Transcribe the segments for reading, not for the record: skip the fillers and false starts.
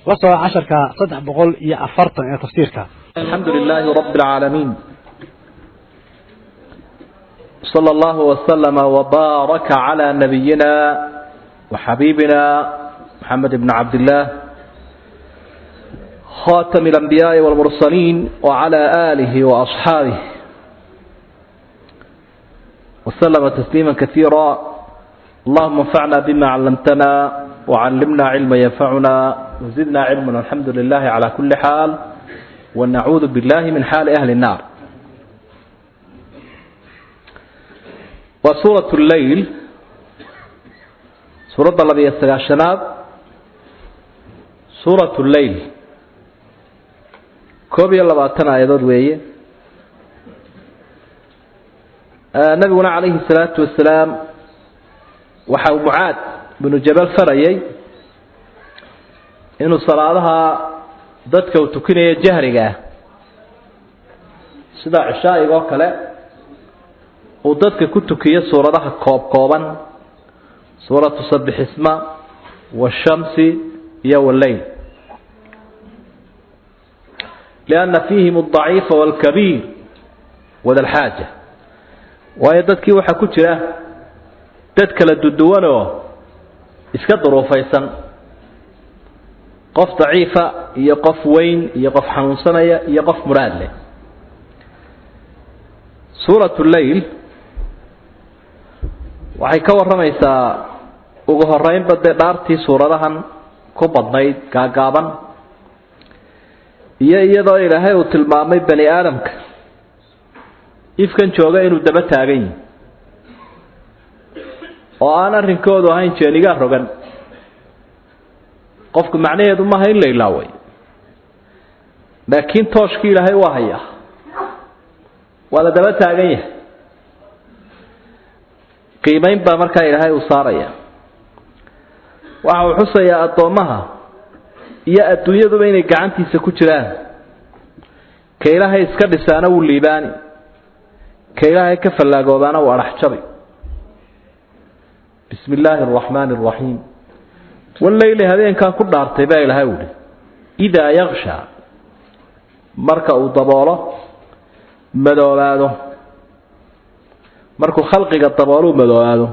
La soco casharka 340 ee tafsiirka. الحمد لله رب العالمين، صلى الله وسلم وبارك على نبينا وحبيبنا محمد بن عبد الله خاتم الأنبياء والمرسلين وعلى آله وأصحابه وسلم تسليما كثيرا. اللهم انفعنا بما علمتنا وعلمنا علما ينفعنا وزدنا علما. الحمد لله على كل حال، ونعوذ بالله من حال أهل النار. وسورة الليل، سورة 92aad، سورة الليل 21 aayadood weeye. Nabiguna calayhi salaatu wasalaam waxa uu Mucaad binu Jabal farayay inuu salaadaha dadka uu tukinayo jahriga ah, sida cishaa'iga oo kale, uu dadka ku tukiyo suuradaha koob kooban, suuratu Sabixisma, washamsi iyo walleyl, lianna fiihim aldaciifa waalkabiir wadalxaaja. Waayo dadkii waxaa ku jira dad kala duduwanoo iska duruufaysan, qof daciifa iyo qof weyn iyo qof xanuunsanaya iyo qof muraad leh. Suurat leyl waxay ka warramaysaa ugu horeynba dee dhaartii suuradahan ku badnayd gaagaaban, iyo iyadoo Ilaahay uu tilmaamay bani aadamka ifkan jooga inuu daba taagan yihi oo aan arrinkoodu ahayn jeenigaa rogan. Qofku macnaheedu maaha in la ilaaway, laakiin tooshkii Ilaahay waa hayaa, waa la daba taagan yahay. Qiimayn baa markaa Ilaahay uu saaraya. Waxa uu xusayaa addoommaha iyo adduunyaduba inay gacantiisa ku jiraan. Ka Ilaahay iska dhisaana wuu liibaani, ka Ilaahay ka fallaagoobaana wuu adhax jabi. Bismi illaahi araxmaani araxiim. Waleyli, habeenkaan ku dhaartay baa Ilaahay uhi, idaa yakshaa, marka uu daboolo, madoobaado, markuu khalqiga dabooluu madoobaado.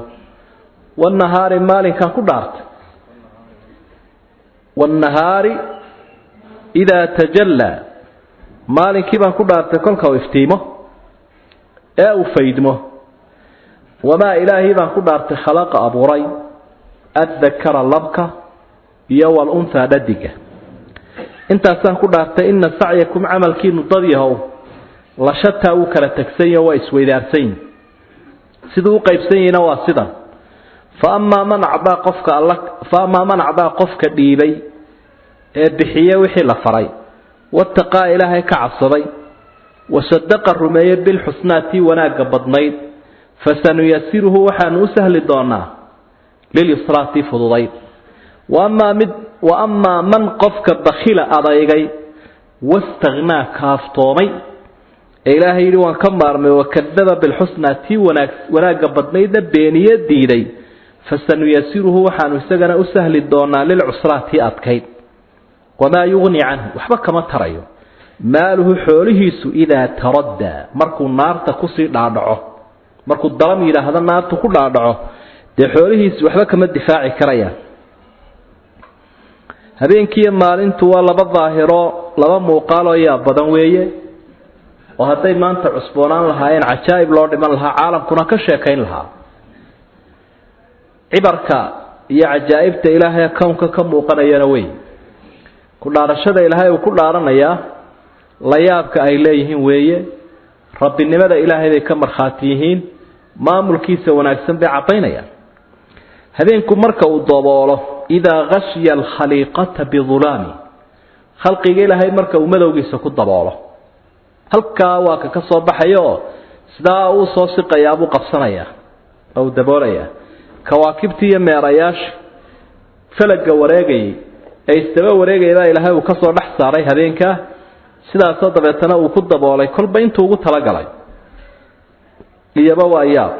Wanahaari, maalinkaan ku dhaartay. Wanahaari idaa tajallaa, maalinkii baan ku dhaartay kolka uu iftiimo ee uu faydmo. Wamaa, Ilaahii baan ku dhaartay, khalaqa, abuuray, addakara, labka, iyo walunhaa, dhadiga. Intaasaan ku dhaartay. Ina sacyakum, camalkiinu dad yahow, la shataa, wuu kala tegsan yaho, waa isweydaarsan yihin. Siduu u qaybsan yihina waa sidan: fa amaa man acdaa, qofka alla, fa amaa man acdaa, qofka dhiibay ee bixiye wixii la faray, wataqaa, Ilaahay ka cabsaday, wasadaqa, rumeeye, bilxusnaa, tii wanaagga badnayd, fasanuyasiruhu, waxaanu u sahli doonaa, lilyusraa, tii fududayd. Waamaa mid, wa amaa man, qofka, bakhila, adaygay, wastakhnaa, kaaftoomay, ee Ilaahay yidhi waan ka maarmay, wakadaba bilxusnaa, tii wanaag wanaagga badnaydna beeniye, diiday, fasanuyasiruhu, waxaanu isagana u sahli doonaa, lilcusraa, tii adkayd. Wamaa yugni canhu, waxba kama tarayo, maaluhu, xoolihiisu, idaa taraddaa, markuu naarta kusii dhaadhaco, markuu dalam yidhaahdo naartu ku dhaadhaco, dee xoolihiisu waxba kama difaaci karayaan. Habeenkiiyo maalintu waa laba daahiro, laba muuqaaloo yaa badan weeye, oo hadday maanta cusboonaan lahaayeen cajaa'ib loo dhiman lahaa, caalamkuna ka sheekayn lahaa. Cibarka iyo cajaa'ibta Ilaahay kownka ka muuqanayana wey. Ku dhaarashada Ilaahay uu ku dhaaranayaa la yaabka ay leeyihiin weeye. Rabbinimada Ilaahay bay ka markhaati yihiin, maamulkiisa wanaagsan bay caddaynayaan. Habeenku marka uu daboolo, idaa khashiya alkhaliiqata bidulaami, khalqiga Ilaahay marka uu madowgiisa ku daboolo, halkaa waa ka soo baxayo oo sidaa uu soo siqayaa buu qabsanayaa oo uu daboolayaa kawaakibtii iyo meerayaasha falaga wareegayay ee isdaba wareegaya baa Ilaahay uu ka soo dhex saaray habeenkaa. Sidaasoo dabeetana uu ku daboolay kolba intuu ugu talagalay. Iyaba waa yaab.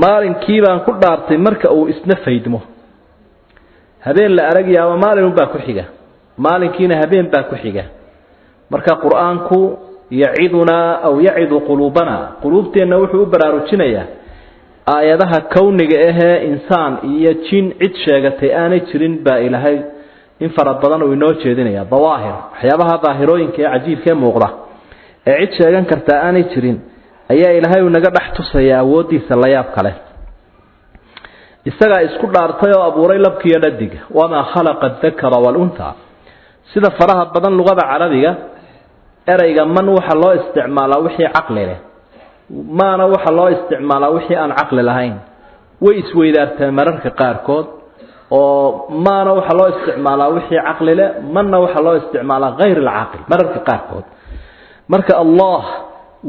Maalinkii baan ku dhaartay marka uu isna faydmo. Habeen la aragyaaba maalin unbaa ku xiga. Maalinkiina habeen baa ku xiga. Marka qur-aanku yacidunaa aw yacidu quluubana, quluubteenna wuxuu u baraarujinayaa aayadaha kowniga ahee insaan iyo jin cid sheegatay aanay jirin baa Ilaahay in fara badan uu inoo jeedinaya. Dawaahir, waxyaabaha daahirooyinka ee cajiibka ee muuqda ee cid sheegan kartaa aanay jirin ayaa Ilaahay uu naga dhex tusaya awooddiisa la yaab kale. Isagaa isku dhaartay oo abuuray labkiiyo dhadiga, wamaa khalaqa adakara walunthaa. Sida faraha badan luqada carabiga ereyga man waxa loo isticmaalaa wixii caqli leh, maana waxa loo isticmaalaa wixii aan caqli lahayn. Way isweydaarteen mararka qaarkood, oo maana waxa loo isticmaalaa wixii caqli leh, manna waxa loo isticmaalaa hayr alcaaqil mararka qaarkood. Marka Allah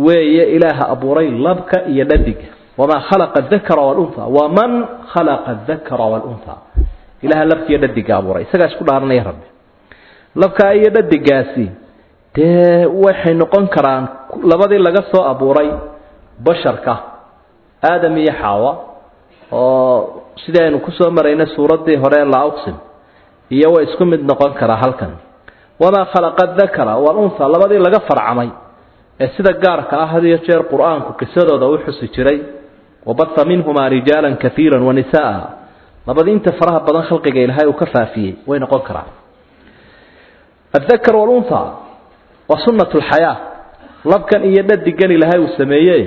weeye Ilaaha abuuray labka iyo dhadiga, wamaa khalaqa adakara walunthaa, waman khalaqa adakara walunthaa, Ilaaha labka iyo dhadiga abuuray isagaa isku dhaaranaya. Rabbi labkaa iyo dhadigaasi dee waxay noqon karaan labadii laga soo abuuray basharka, Aadam iyo Xaawa, oo sidii aynu kusoo maraynay suuraddii hore laa uqsim, iyo way isku mid noqon karaa halkan. Wamaa khalaqa adakara walunthaa, labadii laga farcamay ee sida gaarka ah had iyo jeer qur-aanku qisadooda u xusi jiray, wabatha minhumaa rijaalan kaiira wanisaa, labadii inta faraha badan khalqiga Ilaahay uu ka faafiyey way noqon karaan. Addakar walunthaa waa sunnat lxayaa. Labkan iyo dhadigan Ilaahay uu sameeyey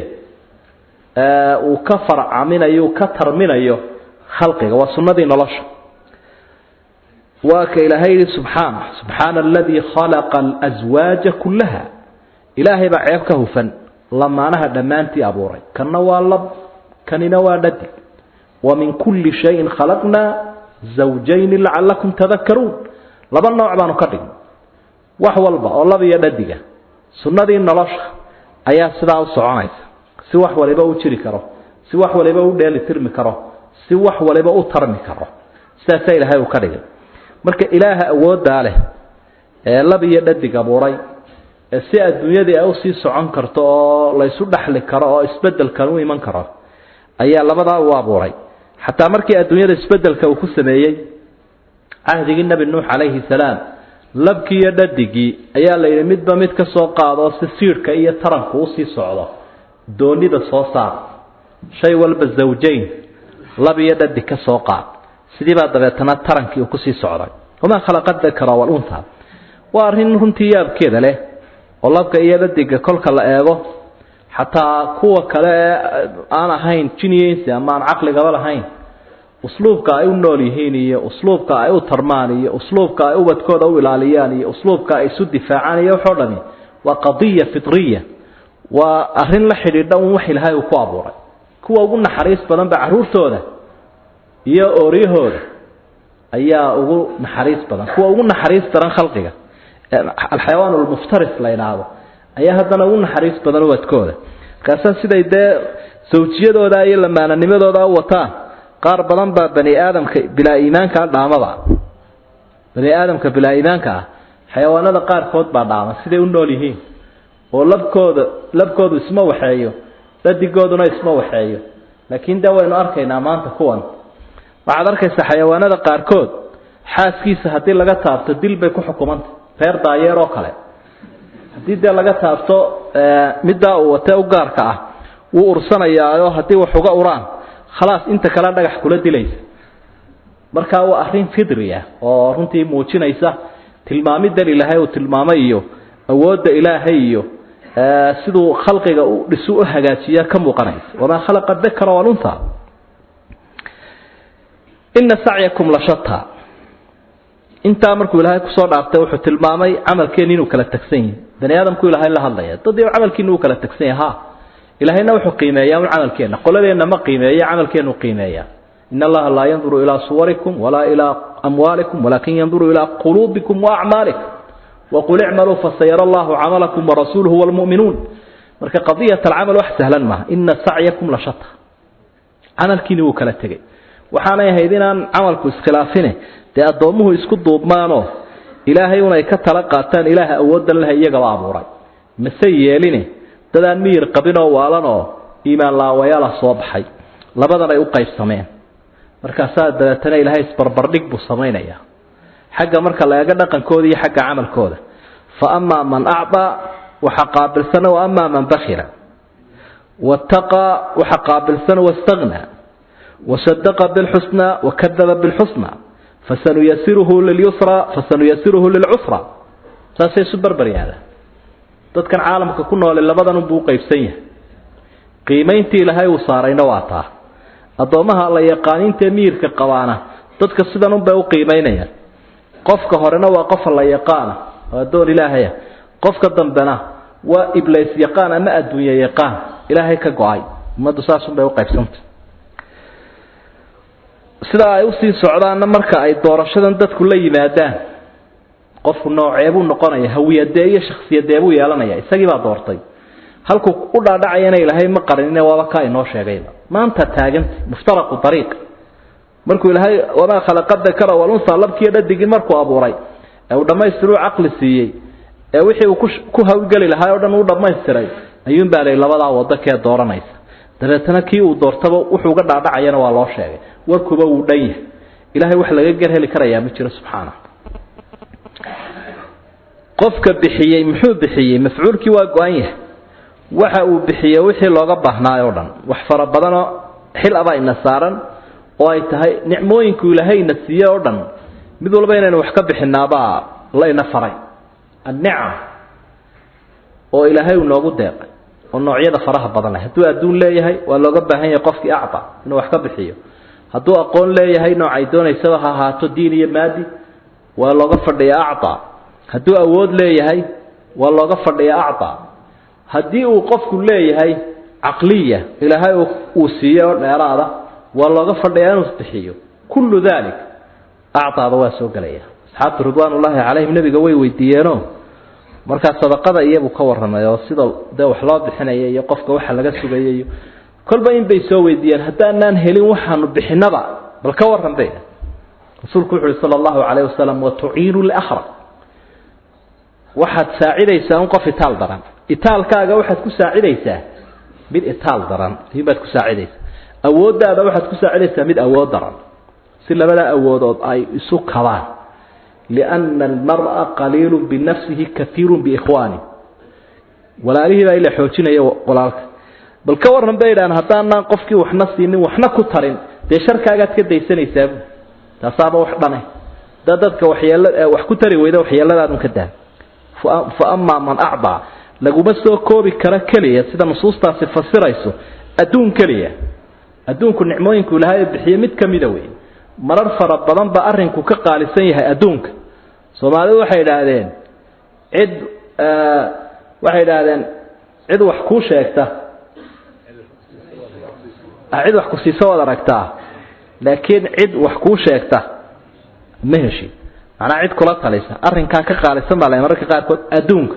uu ka farcaminayo, uu ka tarminayo khalqiga, waa sunnadii nolosha. Waa ka Ilaahay yihi subxaana, subxaana aladii khalaqa alaswaaja kullaha. Ilaahay baa ceeb ka hufan, lamaanaha dhammaantii abuuray. Kanna waa lab, kanina waa dhadig. Wa min kulli shayin khalaqnaa zawjayni lacalakum tadakaruun. Laba nooc baanu ka dhignay wax walba oo lab iyo dhadiga. Sunnadii nolosha ayaa sidaa u soconaysa, si wax waliba u jiri karo, si wax waliba u dheelitirmi karo, si wax waliba u tarmi karo. Sidaasaa Ilaahay uu ka dhigay. Marka Ilaaha awooddaa leh ee lab iyo dhadig abuuray ee si adduunyadii ay usii socon karto oo laysu dhexli karo oo isbeddelkan u iman karo ayaa labadaa uu abuuray. Xataa markii adduunyada isbeddelka uu ku sameeyey cahdigii Nebi Nuux calayhi salaam, labkii iyo dhadigii ayaa la yidhi midba mid ka soo qaado si siidhka iyo taranku usii socdo, doonida soo saar, shay walba zawjayn, lab iyo dhadig ka soo qaad. Sidii baa dabeetana tarankii uu kusii socday. Wamaa khalaqa dakara waluntha waa arrin runtii yaabkeeda leh, oo labka iyo dhadiga kolka la eego, xataa kuwa kale ee aan ahayn jiniyensi ama aan caqligaba lahayn, usluubka ay u nool yihiin iyo usluubka ay u tarmaan iyo usluubka ay ubadkooda u ilaaliyaan iyo usluubka ay isu difaacaan iyo waxoo dhami waa qadiya fitriya, waa arrin la xidhiidha un wax Ilaahay uu ku abuuray. Kuwa ugu naxariis badan ba carruurtooda iyo ooryahooda ayaa ugu naxariis badan. Kuwa ugu naxariis daran khalqiga, alxayawaan almuftaris la idhaahdo, ayaa haddana ugu naxariis badan ubadkooda. Markaasaa siday dee sawjiyadooda iyo lamaananimadooda u wataan, qaar badan baa bani aadamka bilaa iimaankaa dhaamaba. Bani aadamka bilaa iimaanka ah xayawaanada qaarkood baa dhaama siday u nool yihiin, oo labkooda labkoodu isma waxeeyo, dhadigooduna isma waxeeyo. Laakiin dee waynu arkaynaa maanta kuwan, waxaad arkaysaa xayawaanada qaarkood xaaskiisa haddii laga taabto dil bay ku xukumanta. Reer daayeer oo kale haddii dee laga taabto middaa uu watee u gaarka ah, wuu ursanayaaoo haddii wax uga uraan, khalaas, inta kale dhagax kula dilaysa. Marka waa arrin fidri ah oo runtii muujinaysa tilmaamiddan Ilaahay uu tilmaamay iyo awoodda Ilaahay iyo siduu khalqiga u dhisu u hagaajiya ka muuqanaysa. Wamaa khalaqa adakara waluntha ina sacyakum la shataa. Intaa markuu Ilaahay kusoo dhaaftay, wuxuu tilmaamay camalkeenni inuu kala tagsan yahay. Bani aadamku Ilaahay la hadlaya, dad iyo camalkiinu uu kala tagsan yahay. Ha, Ilaahayna wuxuu qiimeeyaa un camalkeenna, qoladeenna ma qiimeeya, camalkeenu qiimeeya. In Allaha laa yanduru ilaa suwarikum walaa ilaa amwaalikum walaakin yanduru ilaa quluubikum waacmaalikum waqul icmaluu fasayara allahu camalakum warasuuluhu waalmu'minuun. Marka qadiyat alcamal wax sahlan maaha. Ina sacyakum la shata, camalkiini wuu kala tegey. Waxaanay ahayd inaan camalku iskhilaafine dee addoommuhu isku duubmaanoo Ilaahay unay ka tala qaataan, Ilaaha awooddan leh iyagaba abuuray. Mase yeeline, dadaan miyir qabinoo waalanoo iimaan laawayaala soo baxay, labadan ay u qaybsameen. Markaasaa dabeetana Ilaahay isbarbardhig buu samaynayaa. Xagga marka la eego dhaqankooda iyo xagga camalkooda. Fa amaa man acdaa waxa qaabilsana, wa amaa man bakhila wattaqaa waxa qaabilsana, wastagnaa wasadaqa bilxusnaa wakadaba bilxusnaa fasanuyasiruhu lilyusra fasanuyasiruhu lilcusra. Saasay isu barbar yaadaan dadkan caalamka ku noole, labadan unbuu uqaybsan yahay. Qiimayntii ilaahay uu saarayna waa taa. Addoommaha la yaqaaniintaee miyirka qabaana dadka sidan unbay u qiimaynayaan. Qofka horena waa qofa la yaqaana oo addoon ilaahaya, qofka dambena waa iblays yaqaan ama adduunye yaqaan ilaahay ka go-ay. Ummaddu saasunbay uqaybsantay. Sidaa ay usii socdaanna, marka ay doorashadan dadku la yimaadaan, qofku nooceebuu noqonaya, hawiyadee iyo shaksiyadeebuu yeelanaya? Isagii baa doortay. Halkuu u dhaadhacayana ilaahay ma qarinine, waaba kaa inoo sheegayba. Maanta taaganta muftaraqu dariiq, markuu ilaahay wamaa khalaqa dakara walunsa, labkiiyo dhadigii markuu abuuray ee uu dhammaystiruu caqli siiyey ee wixii uu ku hawlgeli lahaa o dhan uu dhammaystiray, ayuunbaa lay labadaa waddo kee dooranaysa. Dabeetana kii uu doortaba wuxuu uga dhaadhacayana waa loo sheegay. Warkuba wuu dhan yahay. Ilaahay wax laga gar heli karayaa ma jiro subxaana. Qofka bixiyey muxuu bixiyey? Mafcuulkii waa go-an yahay. Waxa uu bixiyey wixii looga baahnaayo o dhan. Wax fara badanoo xil abaa ina saaran oo ay tahay nicmooyinku ilaahay ina siiye oo dhan, mid walba inaynu wax ka bixinaabaa la ina faray. Annicam oo ilaahay uu noogu deeqay oo noocyada faraha badan leh, hadduu adduun leeyahay waa looga baahan yahay qofkii acta inuu wax ka bixiyo. Hadduu aqoon leeyahay, noocay doonaysaba ha ahaato, diin iyo maadi, waa looga fadhiya acta. Hadduu awood leeyahay waa looga fadhiya acta. Haddii uu qofku leeyahay caqliya ilaahay uu siiyey oo dheeraada, waa looga fadhiyaa inuu bixiyo. Kullu dalik actaada waa soo gelaya. Asxaabtu ridwaanullaahi calayhim nebiga way weydiiyeenoo markaa sadaqada iyabuu ka warramay oo sida dee wax loo bixinaya iyo qofka waxa laga sugaya iyo kolba in bay soo weydiiyeen, haddaanaan helin waxaanu bixinaba bal ka warran bay. Rasuulku wuxu uhi sala allahu calayh wasalam: watuciinu liakhraq. Waxaad saacidaysaa un qof itaal daran. Itaalkaaga waxaad ku saacidaysaa mid itaal daran baad ku saacidaysaa. Awooddaada waxaad ku saacidaysaa mid awood daran, si labada awoodood ay isu kabaan. Lianna almar'a qaliilu binafsihi kaiiru biikhwaani. Walaalihii baa ila xoojinaya walaalka. Bal ka warran bay idhahaan, haddaanaan qofkii waxna siinin waxna ku tarin, dee sharkaagaad ka daysanaysaabuu, taasaaba wax dhane. Haddaad dadka waxyeelo wax ku tari weyda, waxyeeladaadun ka daa. Fa amaa man acdaa, laguma soo koobi karo keliya sida nusuustaasi fasirayso adduun keliya. Adduunku nicmooyinku ilaahay bixiye mid ka mida wey. Marar fara badan ba arrinku ka qaalisan yahay adduunka. Soomaalidu waxay idhaahdeen cid, waxay idhaahdeen cid wax kuu sheegta, cid wax ku siisa waad aragtaa, laakiin cid wax kuu sheegta ma heshid. Macnaa cid kula talisa arrinkaa ka qaalisan baa la mararka qaarkood adduunka.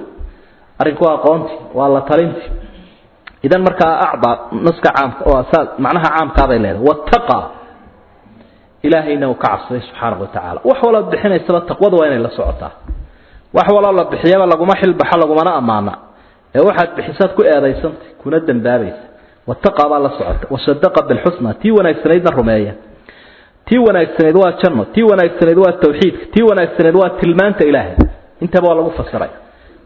Arrinku waa aqoonti, waa la talinti. Idan markaa acdaa naska caamka waa saa, macnaha caamkaabay leedahay. Wattaqa, ilaahayna uu ka cabsaday subxaanahu watacaala. Wax walaad bixinaysaba taqwada waa inay la socotaa. Wax waloo la bixiyaba laguma xilbaxo, lagumana ammaana, ee waxaad bixisaad ku eedaysantay kuna dambaabaysa. Wattaqa baa la socota. Wasadaqa bilxusna, tii wanaagsanaydna rumeeya. Tii wanaagsanayd waa janno, tii wanaagsanayd waa tawxiidka, tii wanaagsanayd waa tilmaanta ilaahay. Intaba waa lagu fasiray.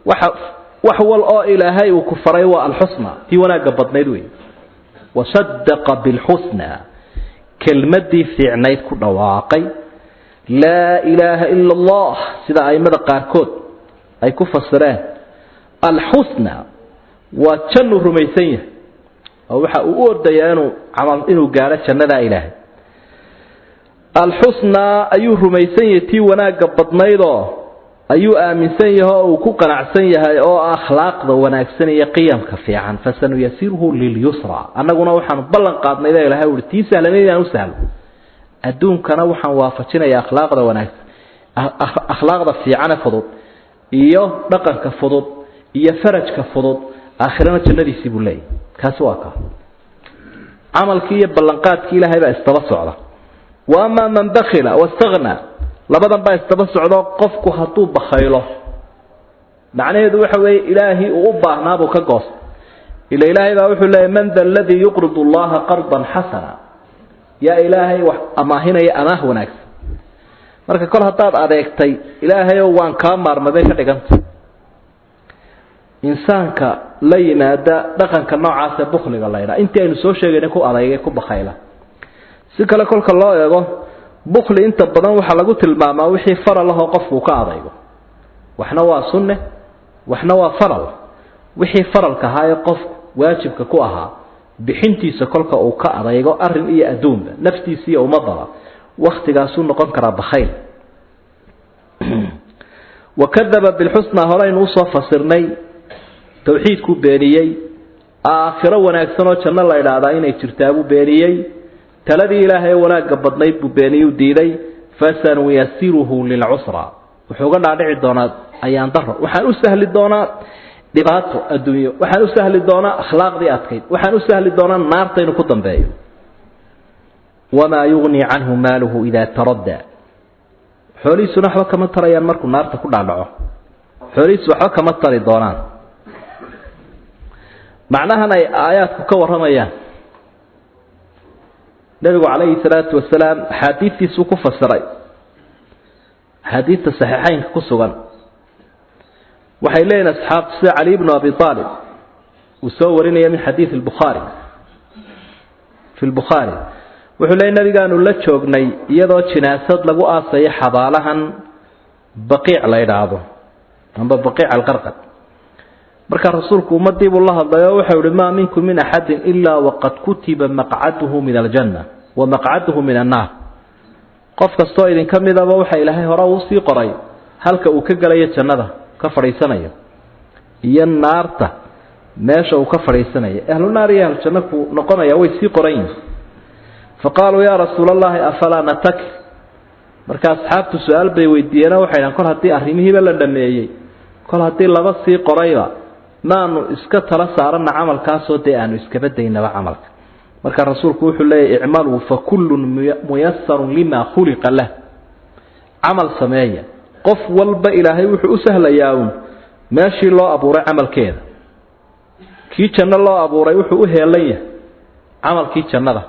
Waxa wax wal oo ilaahay uu ku faray waa alxusna, tii wanaagga badnayd wey. Wasadaqa bilxusna, kelmadii fiicnayd ku dhawaaqay, laa ilaaha ila allah, sida aimada qaarkood ay ku fasireen. Alxusna waa jannuu rumaysan yahay oo waxa uu u ordayaa inuu camal inuu gaadho jannadaa ilaahay. Alxusnaa ayuu rumaysan yahay, tii wanaagga badnaydoo ayuu aaminsan yahay oo uu ku qanacsan yahay, oo akhlaaqda wanaagsan iyo qiyamka fiican. Fasanuyasiruhu lilyusra. Annaguna waxaanu ballan qaadnay baa ilahay uhi tii sahlanayd inaan u sahlo. Adduunkana waxaan waafajinayaa akhlaaqda wanaagsan, akhlaaqda fiicane fudud iyo dhaqanka fudud iyo farajka fudud. Aakhirana jannadiisii buu leeyahy. Kaasi waa kaa. Camalkii iyo ballanqaadkii ilaahay baa isdaba socda. Wa amaa man bakila wastaghnaa, labadan baa isdaba socdo. Qofku hadduu bakhaylo, macnaheedu waxa weeye ilaahii uu u baahnaabuu ka goosta. Ila ilaahay baa wuxuu leeyahy: man da aladii yuqridu allaha qardan xasana. Yaa ilaahay wax amaahinaya amaah wanaagsan? Marka kol haddaad adeegtay ilaahayow waan kaa maarmay bay ka dhiganta. Insaanka la yimaada dhaqanka noocaasee bukliga la ydhaha, intii aynu soo sheegayna ku adeygay ku bakhayla. Si kale kolka loo eego, bukli inta badan waxaa lagu tilmaamaa wixii faral ahoo qofku ka adaygo. Waxna waa sunne, waxna waa faral. Wixii faralka ahaa ee qofku waajibka ku ahaa bixintiisa kolka uu ka adaygo arrin iyo adduunba, naftiisa iyo ummadaba, wakhtigaasuu noqon karaa bakhayl. Wakadaba bilxusnaa horeynu usoo fasirnay, tawxiidkuu beeniyey, aakhiro wanaagsan oo janno la idhaahdaa inay jirtaabuu beeniyey, taladii ilaahay ee wanaagga badnayd buu beeniyuu diiday. Fasanuyasiruhu lilcusra, wuxuu uga dhaadhici doonaa ayaan daro, waxaan u sahli doonaa dhibaato adduunyo, waxaan u sahli doonaa akhlaaqdii adkayd, waxaan u sahli doonaa naarta inuu ku dambeeyo. Wamaa yugnii canhu maaluhu idaa taraddaa, xoolihiisuna waxba kama tarayaan markuu naarta ku dhaadhaco, xoolihiisu waxba kama tari doonaan. Macnahan ay aayaadku ka warramayaan, nebigu calayhi salaatu wasalaam axaadiidtiisuu ku fasiray, axaadiidta saxiixeynka ku sugan. Waxay leeyihin asxaabtu, sida cali bnu abi aalib uu soo warinaya min xadiidi lbukhaari fi lbukhaari, wuxuu leeyay nabigaanu la joognay iyadoo jinaasad lagu aasayo xabaalahan baqiic la idhaahdo amba baqiic alqarqad. Markaa rasuulku ummadii buu la hadlay oo waxau ihi maa minkum min axadin ilaa waqad kutiba maqcaduhu min aljanna wa maqcaduhu min annaar. Qof kastoo idinka midaba waxa ilaahay hore uu sii qoray halka uu ka gelayo jannada ka fadhiisanayo iyo naarta meesha uu ka fadhiisanayo. Ahlu naar iyo ahlu janno ku noqonaya way sii qoran yihin. Faqaaluu yaa rasuula allahi afalaa natakil. Marka asxaabtu su-aal bay weydiiyeenoo waxay dhahan kol haddii arrimihiiba la dhameeyey, kol haddii laba sii qorayba, maanu iska tala saarana camalkaasoo dee aanu iskaba daynaba camalka. Marka rasuulku wuxuu leeyahy icmaluu fa kullun muyasarun lima khuliqa lah. Camal sameeya, qof walba ilaahay wuxuu u sahlayaa uun meeshii loo abuuray camalkeeda. Kii janno loo abuuray wuxuu u heelan yahay camalkii jannada,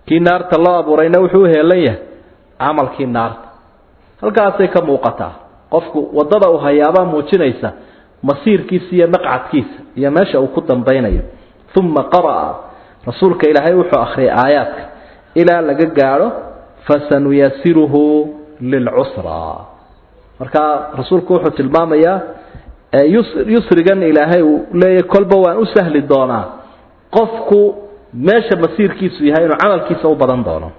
kii naarta loo abuurayna wuxuu u heelan yahay camalkii naarta. Halkaasay ka muuqataa qofku waddada uu hayaabaa muujinaysa masiirkiisa iyo maqcadkiisa iyo meesha uu ku dambaynayo. Uma qara'a, rasuulka ilaahay wuxuu akhriyay aayaadka ilaa laga gaadho fasanuyasiruhu lilcusra. Markaa rasuulku wuxuu tilmaamayaa yusrigan ilaahay uu leeyahy kolba waan u sahli doonaa qofku meesha masiirkiisu yahay inuu camalkiisa u badan doono.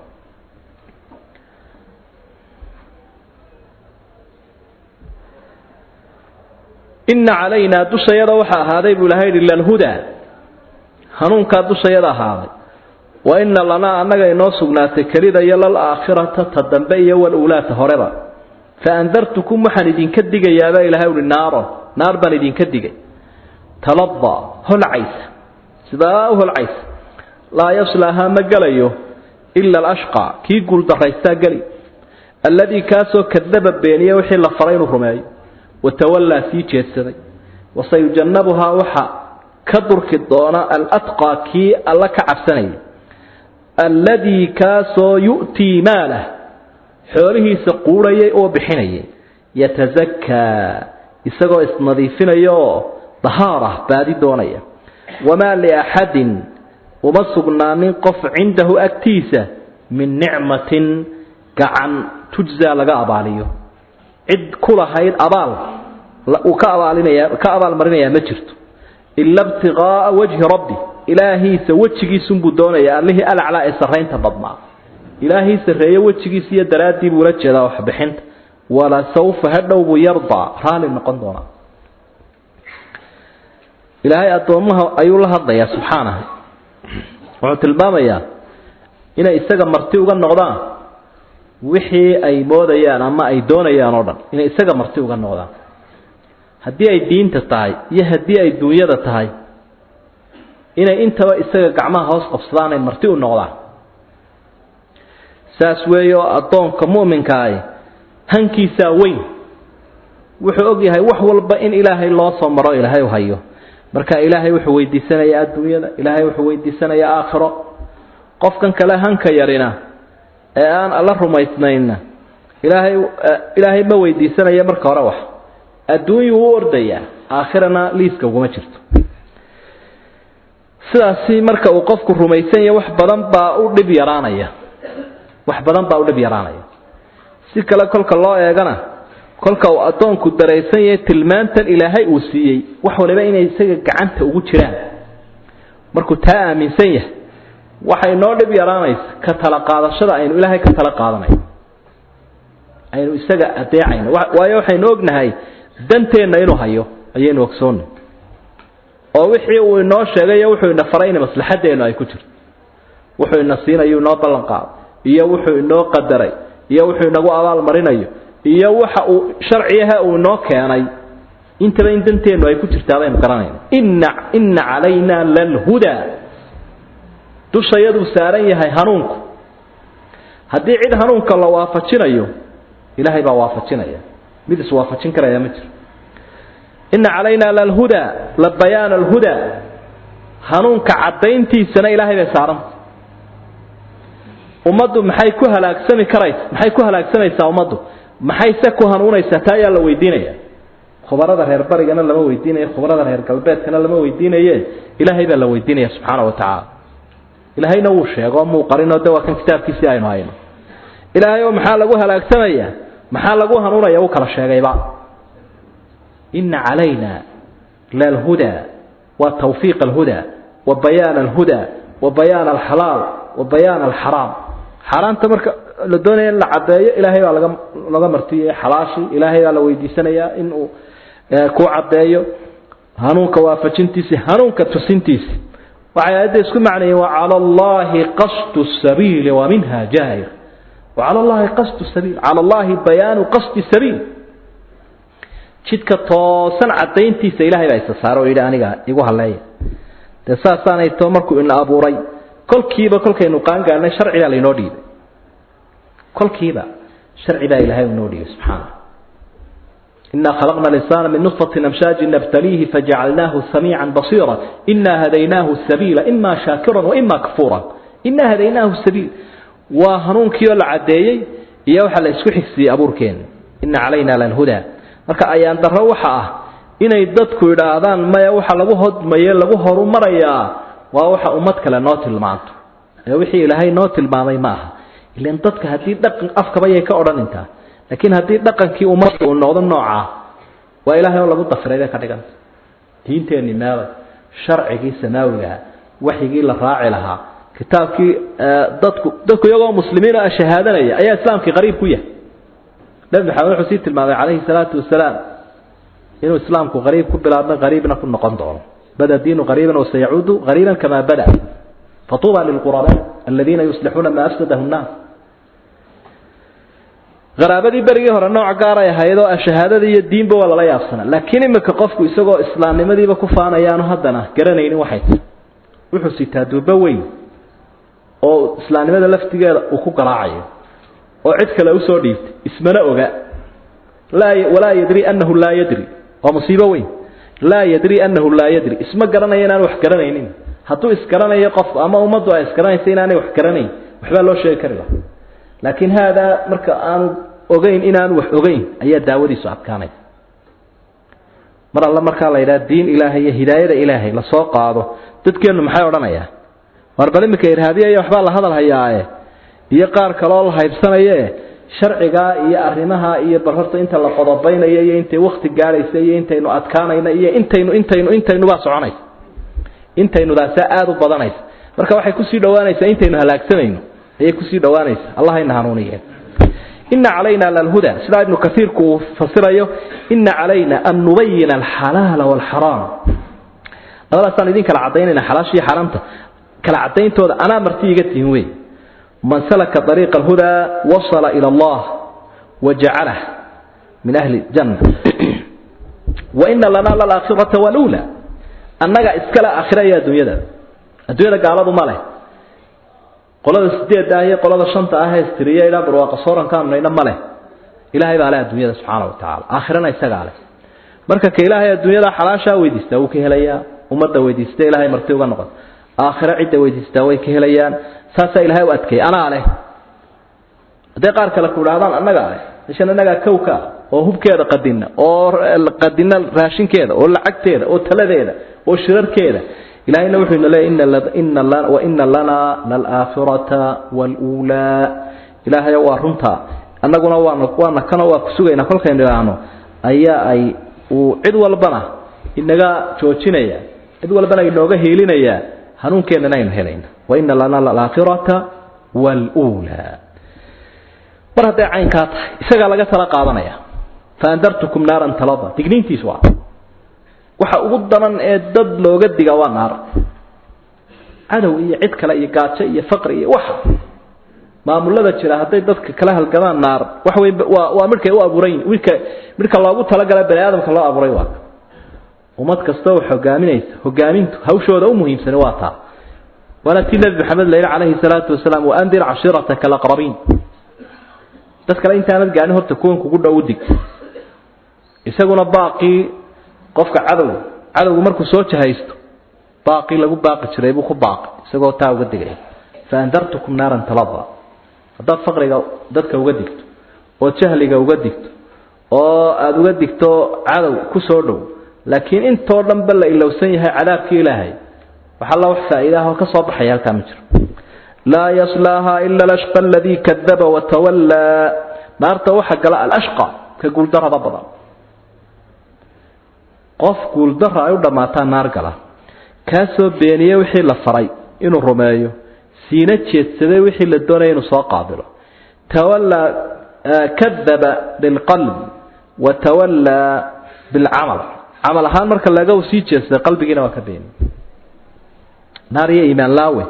Ina calaynaa dushayada waxaa ahaaday buu ilahay yihi lalhudaa, hanuunkaa dushayada ahaaday. Wa ina lanaa annaga inoo sugnaatay kelida iyo lalaakhirata ta dambe iyo waluulaata horeba. Fa andartukum waxaan idinka digayaabaa ilahay uhi naaron, naar baan idinka digay talada holcaysa, sidaa u holcaysa. Laa yaslaahaa ma gelayo ila alashqaa, kii guuldaraystaa geli, alladii kaasoo kadaba beeniye wixii la faray inuu rumeeyo, watawallaa sii jeedsaday. Wasayujannabuhaa waxa ka durki doona alatqaa, kii alla ka cabsanayay, alladii kaasoo yu'tii maalah, xoolihiisa quudhayay oo bixinayay, yatasakaa isagoo isnadiifinaya oo dahaarah baadi doonaya. Wamaa liaxadin uma sugnaanin qof cindahu agtiisa min nicmatin gacan tujzaa laga abaaliyo, cid ku lahayd abaal uu ka abaalinaya ka abaalmarinayaa ma jirto, ila ibtiqaa'a wajhi rabbi, ilaahiisa wejigiisunbuu doonayaa, allihii alaclaa ee sarraynta badnaa, ilaahii sarreeye wejigiisa iyo daraaddii buu la jeedaa waxbixinta. Wala sawfa hadhow buu yardaa raalli noqon doonaa. Ilaahay addoommaha ayuu la hadlayaa subxaanahu, wuxuu tilmaamayaa inay isaga marti uga noqdaan wixii ay moodayaan ama ay doonayaan oo dhan, inay isaga marti uga noqdaan, haddii ay diinta tahay iyo haddii ay duunyada tahay, inay intaba isaga gacmaha hoos qabsadaan ay marti u noqdaan. Saas weeye oo addoonka mu'minkaahi hankiisaa weyn, wuxuu og yahay wax walba in ilaahay loo soo maro, ilaahay u hayo. Marka ilaahay wuxuu weydiisanayaa adduunyada, ilaahay wuxuu weydiisanayaa aakhiro. Qofkan kale hanka yarina ee aan alla rumaysnayna Ilaahay ilaahay ma weydiisanaya marka hore wax adduunyuu u ordayaa, aakhirana liiska uguma jirto. Sidaasi marka uu qofku rumaysan yahay wax badan baa u dhib yaraanaya, wax badan baa u dhib yaraanaya. Si kale kolka loo eegana, kolka uu addoonku daraysan yahay tilmaantan ilaahay uu siiyey, wax waliba inay isaga gacanta ugu jiraan, markuu taa aaminsan yahay, waxay noo dhib yaraanaysa ka tala qaadashada aynu ilaahay ka tala qaadanayno, aynu isaga adeecayno. Waayo waxaynu ognahay danteenna inuu hayo ayaynu ogsoonnay, oo wixii uu inoo sheegay wuxuu ina faray in maslaxadeennu ay ku jirto, wuxuu ina siinayo inoo ballan qaado, iyo wuxuu inoo qadaray, iyo wuxuu inagu abaal marinayo, iyo waxa uu sharciyaha uu inoo keenay, intaba in danteennu ay ku jirtaa baynu garanayna. Inna calayna lalhudaa, dushayaduu saaran yahay hanuunku. Haddii cid hanuunka la waafajinayo, ilaahay baa waafajinaya, mid iswaafajin karaya ma jiro. Inna calayna lalhudaa la bayaan alhudaa, hanuunka caddayntiisana ilaahay bay saaranta. Ummaddu maxay ku halaagsami karaysa? Maxay ku halaagsamaysaa ummaddu? Maxayse ku hanuunaysaa? Taa ayaa la weydiinaya. Khubarada reer barigana lama weydiinayo, khubarada reer galbeedkana lama weydiinaye, ilaahay baa la weydiinaya subxaana wa tacaala. Ilaahayna wuu sheego, muu qarinoo de waa kan kitaabkiisii aynu hayno. Ilaahay oo maxaa lagu halaagsamaya, maxaa lagu hanuunaya, wuu kala sheegayba. Ina calayna lalhudaa wa tawfiiq alhudaa wa bayaan alhudaa wa bayaan alxalaal wa bayaan alxaraam. Xaaraanta marka la doonaya in la caddeeyo, ilaahay baa laga laga martiyey. Xalaashii ilaahay baa la weydiisanayaa inuu ku caddeeyo. Hanuunka waafajintiisi, hanuunka tusintiisi, waxay aayadda isku macnayeen wa cala allahi qasdu sabiili wa minha jaa'ir. Wa cala allahi qasdu sabiil, cala allahi bayaanu qasdi sabiil, jidka toosan caddayntiisa ilahay baa isa saaro oo yidhi aniga igu halleeya. Dee saasaanay too markuu ina abuuray, kolkiiba kolkaynu qaangaarnay sharci baa lainoo dhiibay, kolkiiba sharci baa ilaahay inoo dhiibay subxaana. Inaa khalaqna alinsana min nutfatin amshaajin nabtaliihi fajacalnaahu samiican basiira inaa hadaynaahu sabiila ima shaakiran wa ima kafuura. Inaa hadaynaahu sabiil waa hanuunkii oo la caddeeyey iyo waxaa la isku xigsiiyey abuurkeena. Ina calayna lalhudaa. Marka ayaan darro waxa ah inay dadku idhaahdaan maya, waxa lagu hodmaye lagu horumarayaa waa waxa ummad kale noo tilmaanto, ee wixii ilaahay noo tilmaamay ma aha. Ilan dadka haddii dhaqan afkaba yay ka odhan intaa, laakiin haddii dhaqankii ummadda uu noqdo noocaa, waa ilaahay oo lagu dafiray bay ka dhiganta. Diinteenni meelay, sharcigii samaawigaha, waxyigii la raaci lahaa, kitaabkii, dadku iyagoo muslimiin oo shahaadanaya ayaa islaamkii qariib ku yahay. Nabi Maxamed wuxuu sii tilmaamay calayhi salaatu wasalaam inuu islaamku qariib ku bilaabmay, qariibna ku noqon doono. Bada diinu qariiban wasayacuudu qariiban kamaa bada, fatuuba lilqurabaa aladiina yuslixuuna maa afsadahu nnaas. Qaraabadii berigii hore nooc gaaray ahayd oo shahaadada iyo diinba waa lala yaabsanaa, laakiin iminka qofku isagoo islaamnimadiiba ku faanayaanu haddana garanaynin waxay tahay. Wuxuu sitaa duubo weyn oo islaamnimada laftigeeda uu ku garaacayo oo cid kale usoo dhiibtay, ismana oga. Laa walaa yadri annahu laa yadri, waa musiibo weyn. Laa yadri annahu laa yadri, isma garanayo inaan wax garanaynin. Hadduu isgaranayo qofku ama ummaddu ay isgaranaysa inaanay wax garanayn, waxbaa loo sheegi kari lahaa. Laakiin haadaa marka aanu ogeyn inaanu wax ogeyn ayaa daawadiisu adkaanaysa. Mar alle markaa la yidhaha diin ilaahay iyo hidaayada ilaahay lasoo qaado, dadkeennu maxay odhanayaa? War bal iminka irhaabiya iyo waxbaa la hadal hayaae iyo qaar kaleoo la haybsanaye, sharcigaa iyo arrimaha iyo bal horta inta la qodobaynayo iyo intay wakti gaadhaysa iyo intaynu adkaanayno iyo intaynu baa soconaysa, intaynudaasaa aada u badanaysa. Marka waxay kusii dhawaanaysaa intaynu halaagsanayno ayay kusii dhawaanaysa. Allah ina hanuuniye. Ina calayna lalhuda, sidaa ibnu kaiirku uu fasirayo, ina calayna an nubayina alxalaala waalxaraam. Labadaasaan idin kala cadaynayna, xalaasha iyo xaaraamta kala cadayntooda anaa marti iga tihin wey. Man salaka ariiqa alhudaa wasala ila allah wajacalah min ahli janna. Wa ina lana lalaakhirata waluula, annaga iskale aakhira iyo adduunyada. Adduunyada gaaladu ma leh, qolada sideedda ah iyo qolada shanta ah ee istiriya ilaa barwaaqa soorankaanunayna ma leh. Ilaahay baa leh adduunyada subxaana wa tacaala, aakhirana isagaa leh. Marka ka ilaahay adduunyada xalaashaa weydiistaa wuu ka helayaa, ummadda weydiista ilaahay marti uga noqon, aakhiro cidda weydiistaa way ka helayaan. Saasaa ilaahay u adkeeyay, anaa leh. Hadday qaar kale ku idhahdaan annagaa leh, Meeshan annagaa kowka ah oo hubkeeda qadina, oo qadina raashinkeeda, oo lacagteeda, oo taladeeda, oo shirarkeeda. Ilaahayna wuxuu ina leeyahy waina lanaa lalaakhirata waluulaa. Ilaahay waa runtaa, annaguna waana kanoo waa ku sugaynaa. Kolkaynu idhaahno ayaa ay uu cid walbana inaga joojinaya, cid walbana inooga hiilinaya, hanuunkeennana aynu helayna. Waina lanaa lalaakhirata waluulaa. Mar hadday caynkaa tahay, isagaa laga tala qaadanaya. Faandartukum naaran talada, digniintiis waa waxa ugu daran ee dad looga diga, waa naar. Cadow iyo cid kale iyo gaajo iyo faqri iyo waxa maamulada jira hadday dadka kala halgamaan naar, waxa wey waa midhkay u abuuran, midhka midhka loogu talagalay bani aadamka loo abuuray. Waa ummad kasta oo hogaaminaysa, hogaamintu hawshooda u muhiimsani waa taa. Waana tii Nebi Maxamed la yidhi calayhi salaatu wasalaam: waandir cashiirataka alaqrabiin. Dad kale intaanad gaanin, horta kuwan kugu dhow dig. Isaguna baaqii qofka cadowgu markuu soo jahaysto baaqii lagu baaqi jiray buu ku baaqay, isagoo taa uga digaya: faandartukum naaran talada. Haddaad faqriga dadka uga digto, oo jahliga uga digto, oo aada uga digto cadow ku soo dhow, laakiin intoo dhanba la ilowsan yahay cadaabkii Ilaahay, waxaa la wax faa'iidaah oo ka soo baxaya halkaa ma jiro. Laa yaslaaha ila alashqa aladii kadaba watawallaa. Naarta waxa gala alashqa, ka guuldarrada badan. Qof guuldarra ay u dhammaataa naar gala, kaasoo beeniyey wixii la faray inuu rumeeyo, siina jeedsaday wixii la doonaya inuu soo qaabilo. Tawallaa, kadaba bilqalb wa tawallaa bilcamal. Camal ahaan marka laga uu sii jeedsaday, qalbigiina waa ka beeniyey. Naar iyo iimaan laawe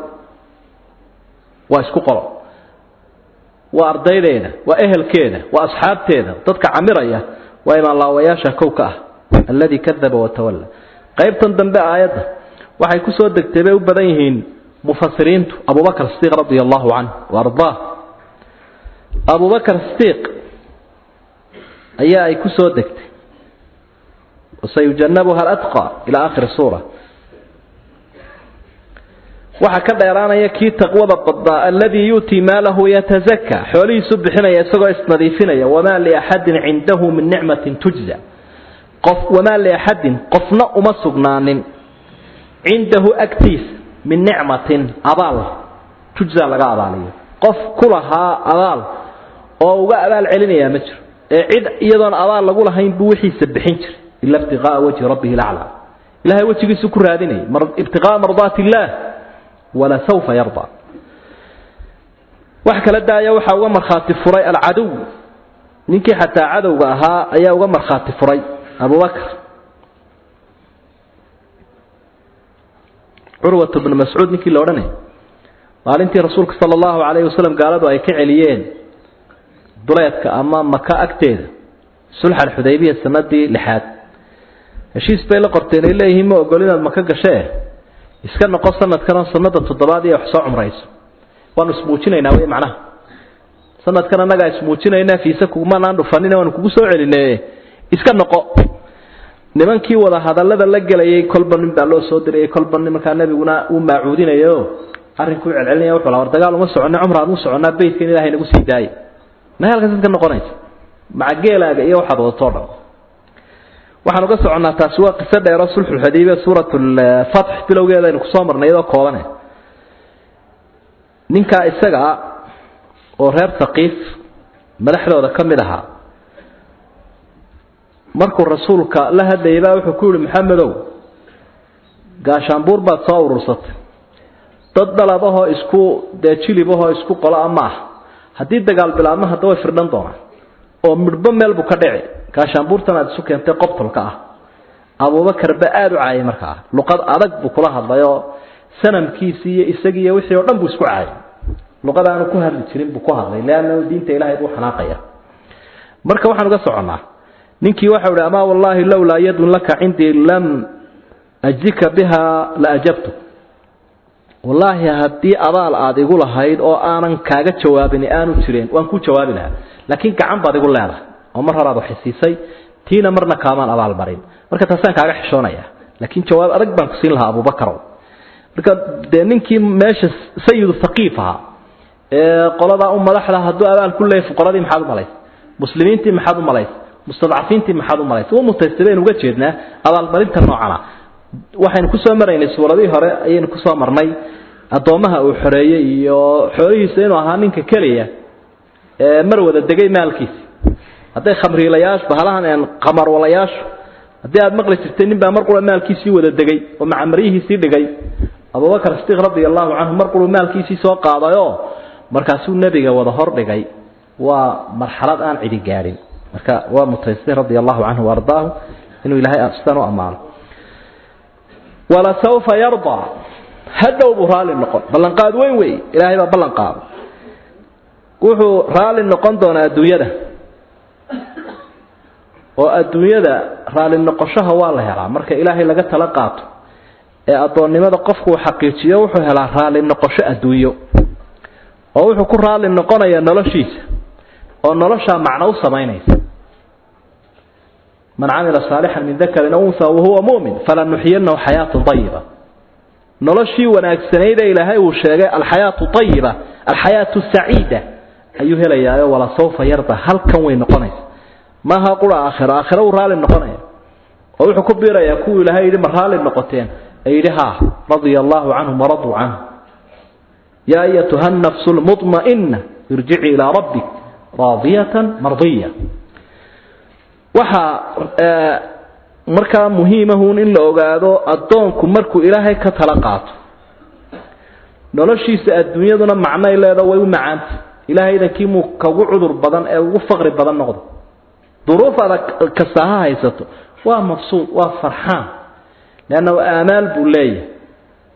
waa isku qolo, waa ardaydeeda, waa ehelkeeda, waa asxaabteeda. Dadka camiraya waa iimaan laawayaasha kow ka ah, alladii kadaba watawalla. Qaybtan dambe aayadda waxay ku soo degtay bay u badan yihiin mufasiriintu Abubakar Sidiiq radia allahu canh wa ardaah. Abubakar Sidiiq ayaa ay ku soo degtay: wasayujanabuha alatqa, ila aakhiri suura. Waxaa ka dheeraanaya kii taqwada badnaa, alladii yu'tii maalahu yatazaka, xoolihiisu bixinaya isagoo isnadiifinaya. Wamaa liaxadin cindahu min nicmatin tujza. Qof, wamaa liaxadin, qofna uma sugnaanin, cindahu agtiisa, min nicmatin abaal, tujza laga abaaliyo. Qof ku lahaa abaal oo uga abaal celinayaa ma jiro, ee cid iyadoon abaal lagu lahayn buu wixiisa bixin jiray, ila ibtiqaa'a wajhi rabbihi laclaa. Ilahay wejigiisu ku raadinayay, ibtiqaa'a mardaati illaah, wala sawfa yardaa. Wax kala daaya, waxaa uga markhaati furay alcaduw. Ninkii xataa cadowga ahaa ayaa uga markhaati furay Abubakar. Curwat bnu Mascuud ninkii la odhanay, maalintii Rasuulka sala allahu calayhi wasalam gaaladu ay ka celiyeen duleedka ama Maka agteeda, sulx alxudaybiya sanadii lixaad, heshiis bay la qorteen ay leeyihiin: ma ogol inaad Maka gashee, iska noqo sanadkanoo sanada toddobaad iyo wax soo cumrayso. Waanu ismuujinaynaa wey macnaha, sanadkan annagaa ismuujinaynaa, fiise kugumanaan dhufanina, waanu kugu soo celine, iska noqo. Nimankii wada hadallada la gelayay kolba nin baa loo soo dirayay, kolba nin. Markaa Nebiguna uu maacuudinayo, arrinkuu celcelinaya. Wuxuu lahaa: war dagaal uma soconno, cumraan u soconnaa, beytkan Ilahay nagu sii daayay. Ma halkaas ka noqonaysa maca geelaaga iyo waxaad wadato dhan? Waxaan uga soconnaa, taasi waa qiso dheero, sulxulxudaybiya suurat lfatx bilowgeeda aynu kusoo marnay iyadoo koobane. Ninkaa isaga ah oo reer Thaqiif madaxdooda ka mid ahaa, markuu Rasuulka la hadlayay baa wuxuu ku yihi: Maxamedow, gaashaanbuur baad soo urursatay, dad dhaladahoo isku dee jilibahoo isku qoloa ma ah. Haddii dagaal bilaabma hadda way firdhan doonaan oo midhbo meel buu ka dhici. Gaashaanbuurtan aad isu keentay qobtolka ah. Abubakar ba aada u caayay markaa, luqad adag buu kula hadlayoo sanamkiisii iyo isagiiyo wixii oo dhan buu isku caayay. Luqad aanu ku hadli jirin buu ku hadlay, leanna diinta Ilahay buu xanaaqaya. Marka waxaan uga soconnaa, ninkii waxau ihi: amaa wallaahi lowlaa yadun laka cindii lam ajzika biha la ajabtu. Wallaahi haddii abaal aada igu lahayd oo aanan kaaga jawaabin aanu jireen, waan kuu jawaabi lahaa, laakiin gacan baad igu leedahay oo mar horaad waxisiisay, tiina marna kaamaan abaal marin, marka taasaan kaaga xishoonaya, laakiin jawaab adag baan ku siin lahaa, Abubakarow. Marka dee ninkii meesha sayidu thaqiif ahaa ee qoladaa u madaxda hadduu abaal ku leeyay fuqaradii, maxaad u malaysa? Muslimiintii maxaad u malaysa? Mustadcafiintii maxaad u malaysa? Wuu mutaystay baynu uga jeednaa abaalmarinta noocana. Waxaynu kusoo maraynay suuradihii hore, ayaynu kusoo marnay addoommaha uu xoreeyey iyo xoolihiisa inuu ahaa ninka keliya ee mar wada degay maalkiisa. Hadday khamriilayaashu bahalahan een qamarwalayaashu, haddii aada maqli jirtay nin baa mar qura maalkiisii wada degay oo macamaryihiisii dhigay. Abubakar Sidiiq radia allahu canhu mar quruu maalkiisii soo qaadayoo markaasuu nebiga wada hor dhigay. Waa marxalad aan cidi gaadhin. Marka waa mutaystay radia allahu canhu waardaahu inuu ilaahay sidaan u ammaano. Walasawfa yardaa, hadhow buu raalli noqon. Ballanqaad weyn wey, ilaahay baa ballan qaada. Wuxuu raalli noqon doonaa adduunyada, oo adduunyada raalli noqoshaha waa la helaa marka ilaahay laga tala qaato ee addoonnimada qofku uu xaqiijiyo. Wuxuu helaa raalli noqosho adduunyo, oo wuxuu ku raalli noqonayaa noloshiisa, oo noloshaa macno u samaynaysa. Man camila saalixan min dakarin aw unha wahuwa mu'min falanuxiyanahu xayaatan ayiba. Noloshii wanaagsanayd ee ilaahay uu sheegay, alxayaatu ayiba, alxayaatu saciida, ayuu helayaayo. Wala sawfa yarda halkan way noqonaysa, maaha qura aakhiro. Aakhiro uu raalli noqonaya oo wuxuu ku biirayaa kuwuu ilaahay yidhi ma raalli noqoteen, ay yidhi haa, radia allahu canhum waraduu canhu. Yaa ayatuha nafsu lmudma'ina irjici ilaa rabbik raadiyatan mardiya. Waxaa markaa muhiimahuun in la ogaado addoonku markuu ilaahay ka tala qaato, noloshiisa adduunyaduna macnay leedo, way u macaanta. Ilaahay idankii muu kagu cudur badan ee ugu faqri badan noqdo, duruuf adag kasta ha haysato, waa mabsuud, waa farxaan, leannahu aamaal buu leeyahay.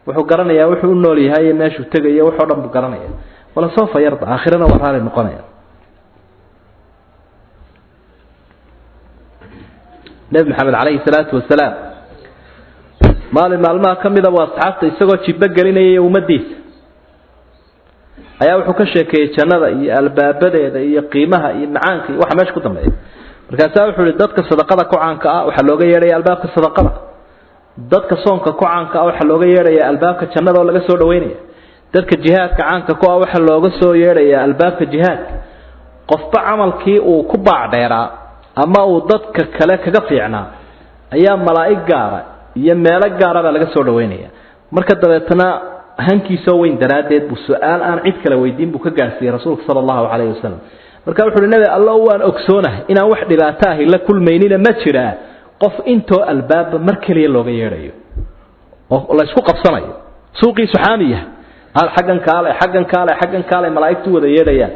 Wuxuu garanayaa wuxuu u nool yahay iyo meeshuu tegayo, waxoo dhan buu garanaya. Wala sawfa yarda, aakhirana waa raali noqonaya. Nebi Maxamed calayhi salaatu wasalaam maalin maalmaha ka mida buu asxaabta isagoo jibbo gelinayay ummaddiisa ayaa wuxuu ka sheekeeyey jannada iyo albaabadeeda iyo qiimaha iyo macaanka iyo waxa meesha ku dambeeya. Markaasaa wuxuu ihi dadka sadaqada ku caanka ah waxaa looga yeedhaya albaabka sadaqada, dadka soonka ku caanka ah waxaa looga yeedhaya albaabka jannada oo laga soo dhaweynaya, dadka jihaadka caanka ku ah waxaa looga soo yeedhaya albaabka jihaadka. Qofba camalkii uu ku baacdheeraa ama uu dadka kale kaga fiicnaa ayaa malaa'ig gaara iyo meelo gaara baa laga soo dhaweynaya. Marka dabeetana hankiisoo weyn daraaddeed buu su-aal aan cid kale weydiin buu ka gaadhsiiyey rasuulka sala allahu calayhi wasalam. Marka wuxu uhi nebi allo, waan ogsoonahay inaan wax dhibaato ahi la kulmaynina, ma jiraa qof intoo albaabba mar keliya looga yeedhayo oo la isku qabsanayo, suuqiisu xaami yahay, xaggan kaale, xaggan kaale, xaggan kaale, malaa'igtu wada yeedhayaan?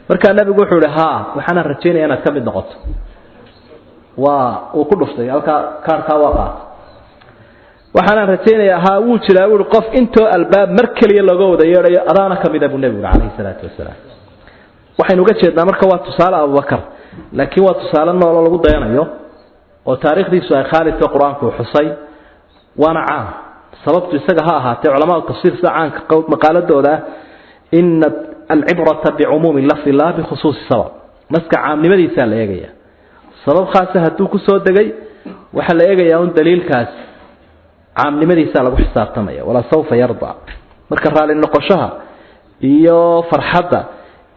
Markaa nebigu wuxuu ihi haa, waxaana rajaynaya inaad ka mid noqoto. Waa uu ku dhuftay halkaa, kaarhkaa waa qaatay. Waxaanaan rajaynayaa haa, wuu jiraa buui qof intoo albaab mar keliya looga wada yeedhayo, adaana ka mida buu nebigu calayhi salaatu wasalaam. Waxaynu uga jeednaa marka waa tusaale Abubakar, laakiin waa tusaale nooloo lagu dayanayo oo taariikhdiisu ay khaalidka qur-aanku xusay, waana caam. Sababtu isaga ha ahaatee, culamada tafsiir sida caanka maqaaladooda ah, ina alcibrata bicumuumi lafdi laa bikhusuusi sabab. Naska caamnimadiisaa la eegaya, sabab khaasa hadduu kusoo degay waxaa la eegayaa un daliilkaasi caamnimadiisaa lagu xisaabtamaya. Walaa sawfa yarda, marka raalli noqoshaha iyo farxadda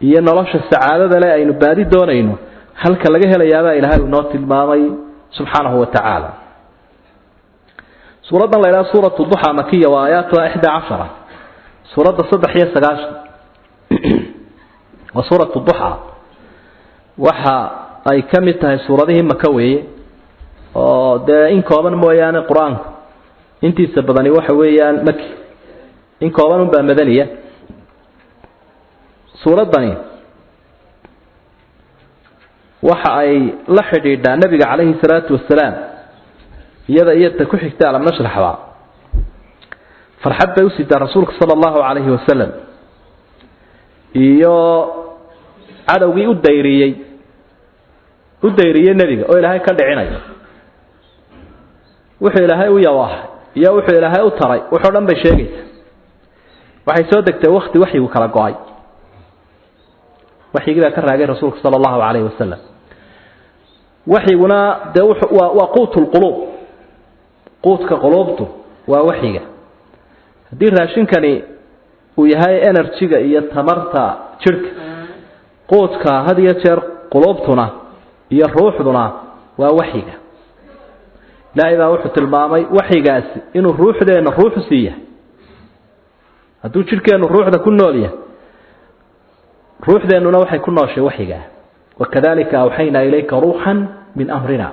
iyo nolosha sacaadada leh aynu baadi doonayno halka laga helayaabaa ilaahay uu noo tilmaamay subxaanahu wa tacaala. Suuraddan la idhaha suuratu duxa, makiya, waa aayaatuha 11, suuradda 93 waa suuratu duxa. Waxa ay ka mid tahay suuradihii maka weeye, oo dee in kooban mooyaane qur-aanku intiisa badani waxa weeyaan maki, in kooban unbaa madaniya. Suuraddani waxa ay la xidhiidhaa nebiga calayhi salaatu wasalaam, iyada iyo ta ku xigta alam nashraxba farxad bay usidaa rasuulka sala allahu calayhi wasalam iyo cadowgii u dayriyey nebiga oo ilaahay ka dhicinayo. Wuxuu ilaahay u yawaahay iyo wuxuu ilaahay u taray wuxoo dhan bay sheegaysaa. Waxay soo degtay wakti waxyigu kala go-ay, waxyigii baa ka raagay rasuulka sala allahu calayhi wasalam. Waxyiguna dee waa quut lquluub, quudka quluubtu waa waxyiga. Haddii raashinkani uu yahay enerjiga iyo tamarta jidhka, quudka had iyo jeer Quluubtuna iyo ruuxduna waa waxyiga. Ilaahay baa wuxuu tilmaamay waxyigaasi inuu ruuxdeenna ruuxu siiya. Hadduu jidhkeennu ruuxda ku nool yahay, ruuxdeennuna waxay ku nooshay waxyigaa. Wakadalika awxaynaa ilayka ruuxan min amrina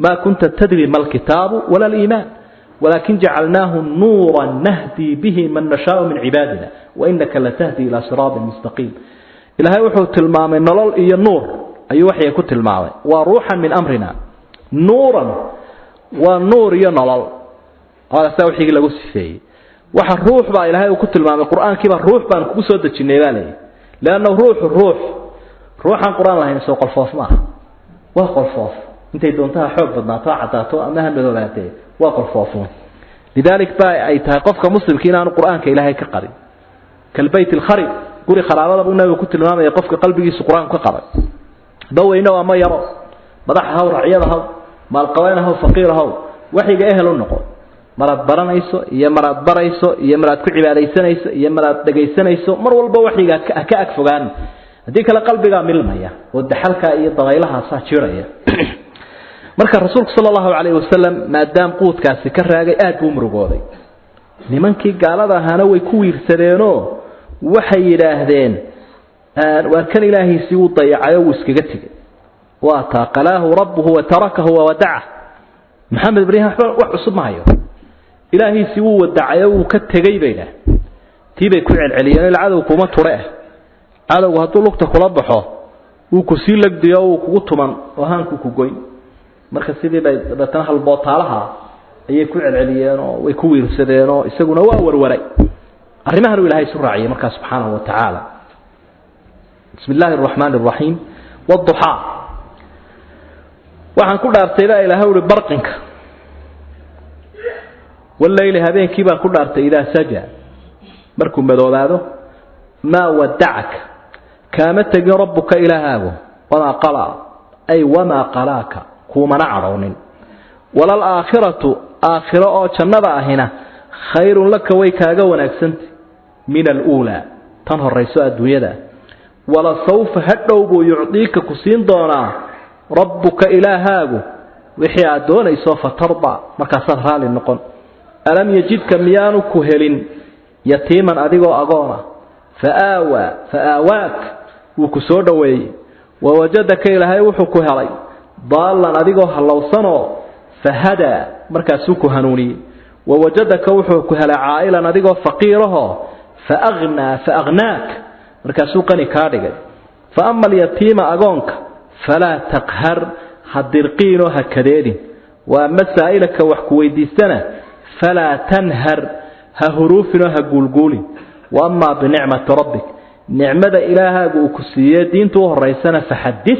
ma kunta tadri ma alkitaabu wala aliimaan walaakin jacalnaahu nuura nahdii bihi man nashaau min cibaadina wainaka latahdi ilaa siraatin mustaqiim. Ilaahay wuxuu tilmaamay nolol iyo nuur ayuu waxyiga ku tilmaamay. Waa ruuxan min amrina, nuuran waa nuur iyo nolol, saa waxyigii lagu sifeeyey. Waxa ruux baa ilaahay uu ku tilmaamay qur-aankiiba ruux baan kugu soo dejinay baa leeyahy. Leanna ruuxu ruux ruuxaan qur-aan lahayn soo qolfoof maaha, waa qolfoof. Intay doontaha xoog badnaato ha caddaato ama ha madoobaatee, waa qolfoofuun. Lidaalik ba ay tahay qofka muslimka inaanu qur-aanka ilaahay ka qarin. Kalbayt alkharib, guri kharaabada buu nabigu ku tilmaamaya qofka qalbigiisu qur-aanku ka qabay. Daweyne waa ma yaro, madax haw, racyada haw, maalqabeyn haw, faqiir haw, waxyiga ehel u noqo. Maraad baranayso iyo maraad barayso iyo maraad ku cibaadaysanayso iyo maraad dhegaysanayso, mar walba waxyiga ka ag fogaan. Haddii kale qalbigaa milmaya oo daxalka iyo dabaylahaasaa jiraya. Marka rasuulku sala allahu calayhi wasalam maadaam quudkaasi ka raagay, aad buu murugooday. Nimankii gaalada ahaana way ku wiirsadeenoo waxay yidhaahdeen, waar kan ilaahiisii wuu dayacayo, wuu iskaga tegey. Waa taa qalaahu rabbuhu watarakahu wawadacah. Maxamed ibraahim waxba wax cusub ma hayo, ilaahiisii wuu wadacayo, wuu ka tegey bay idhaah. Tii bay ku celceliyeen, ila cadow kuma ture ah. Cadowgu hadduu lugta kula baxo, wuu ku sii legdiyo, wuu kugu tuman oo haanku ku goyn. Marka sidii bay dabeetana halbootaalaha ayay ku celceliyeenoo way ku wiirsadeenoo isaguna waa warwaray. Arrimahan uu ilahay isu raaciyay markaa subxaanahu wa tacaala. Bismi illaahi araxmaani araxiim. Wduxaa, waxaan ku dhaartay baa ilaahay uhi barqinka. Waleyli, habeenkii baan ku dhaartay, idaa saja, markuu madoobaado. Maa wadacaka, kaama tegin, rabbuka, ilaahaagu, wamaa qalaa, ay wamaa qalaaka, kuumana cadhoonin. Walalaakhiratu, aakhiro oo jannada ahina, khayrun laka, way kaaga wanaagsantay, min aluulaa, tan horayso adduunyada. Walasawfa, hadhow buu, yucdiika, ku siin doonaa, rabbuka, ilaahaagu, wixii aad doonayso, fatarda, markaasaad raalli noqon. Alam yajidka, miyaanu ku helin, yatiiman, adigoo agoona, fa aawaa, fa aawaak, wuu ku soo dhoweeyey. Wawajadaka, ilaahay wuxuu ku helay, daallan, adigoo hallowsanoo, fahadaa, markaasuu ku hanuuniyey. Wawajadaka, wuxuu ku helay, caa'ilan, adigoo faqiirahoo, faaghnaa, faagnaak, markaasuu qani kaa dhigay. Fa ama alyatiima, agoonka, falaa taqhar, ha dirqiinoo ha kadeedin. Wa ama saa'ilaka, wax ku weydiistana, falaa tanhar, ha huruufinoo ha guulguulin. Wa amaa binicmati rabbik, nicmada ilaahaagu uu ku siiyey diinta u horaysana, faxadis,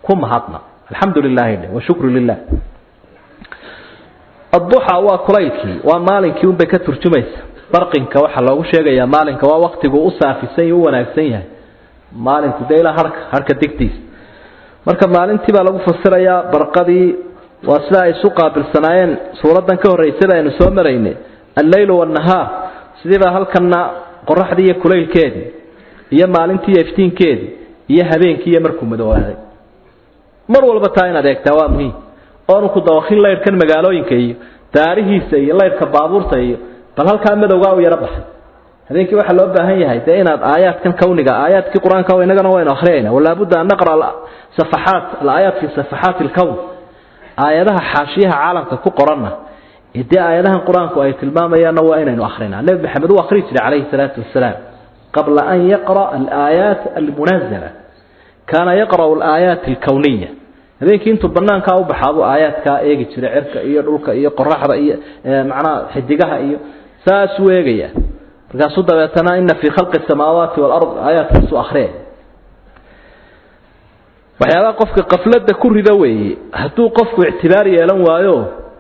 ku mahadna, alxamdu lilaahi dhe washukru lilah. Adduxa waa kulaylkii, waa maalinkii unbay ka turjumaysa. Barqinka waxaa loogu sheegayaa maalinka, waa waktigu u saafisan u wanaagsan yahay maalinku, dee ilaa harka harka digtiisa. Marka maalintii baa lagu fasirayaa barqadii. Waa sida ay isu qaabilsanaayeen suuraddan ka horraysay baynu soo maraynay, alleylu waannahaar. Sidii baa halkanna qoraxdii iyo kulaylkeedii iyo maalintii iyo iftiinkeedii iyo habeenkii iyo markuu madoobaaday. Mar walba taa inaad eegtaa waa muhiim, oonu ku dawakin laydhkan magaalooyinka iyo daarihiisa iyo laydhka baabuurta iyo bal halkaa madowgaa u yaro baxay. Habeenkii waxaa loo baahan yahay dee inaad aayaadkan kawniga, aayaadkii qur-aanka inagana waynu akhriyayna. Walaabudda an naqra safaxaat alaayaat fi safaxaati alkown, aayadaha xaashiyaha caalamka ku qoranna dee aayadahan qur-aanku ay tilmaamayaanna waa inaynu akrinaa. Nebi Maxamed uu akhri jiray calayhi salaatu wasalaam. Qabla an yaqra' alaayaat almunazala kaana yaqra'u alaayaat alkowniya. Habeenkii intuu banaankaa u baxaabuu aayaadkaa eegi jiray, cirka iyo dhulka iyo qoraxda iyo macnaha xidigaha iyo saasuu eegaya. Markaasuu dabeetana ina fii khalqi asamaawaati walard, aayaadkaasuu akhriyay. Waxyaabaha qofka qafladda ku rida weeye hadduu qofku ictibaar yeelan waayo,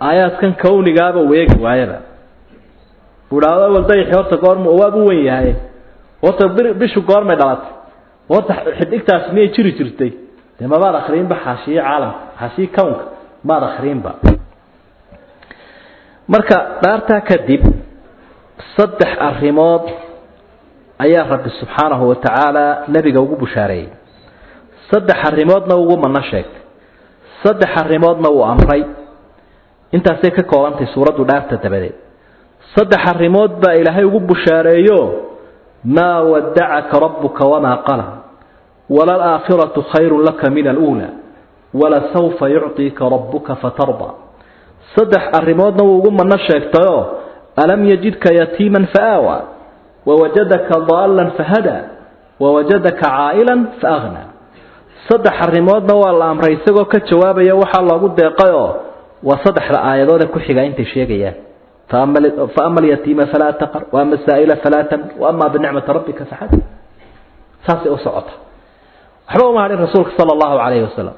aayaadkan kawnigaaba uu eegi waayaba, uu idhaahdo awal dayaxi horta goormu waabuu wen yahay, horta bishu goormay dhalatay, horta xidigtaasi miyay jiri jirtay? Dee mabaad akhriinba xaashiye caalamka, xaashiye kownka maad akhriinba. Marka dhaartaa kadib saddex arrimood ayaa rabbi subxaanahu wa tacaala nebiga ugu bushaareeyey. Saddex arrimoodna ugu manno sheegtay, saddex arrimoodna wuu amray. Intaasay ka koobantay suuraddu dhaarta dabadeed. Saddex arrimood baa Ilaahay ugu bushaareeyo: maa wadacaka rabbuka wamaa qala, walalaakhiratu khayrun laka min aluulaa, walasawfa yucطiika rabbuka fatarda. Saddex arrimoodna wuu ugu manno sheegtayoo: alam yajidka yatiiman faaawa, wawajadaka daalan fahadaa, wawajadaka caa'ilan faaghnaa. Saddex arrimoodna waa la amray isagoo ka jawaabaya waxaa loogu deeqayoo waa saddexda aayadoode ku xiga intay sheegayaan: faama alyatiima falaa taqar, waama asaa'ila falaa tamn, waama binicmati rabbika faxadid. Saasay u socota, waxba uma hadhin rasuulka sala allahu calayhi wasalam.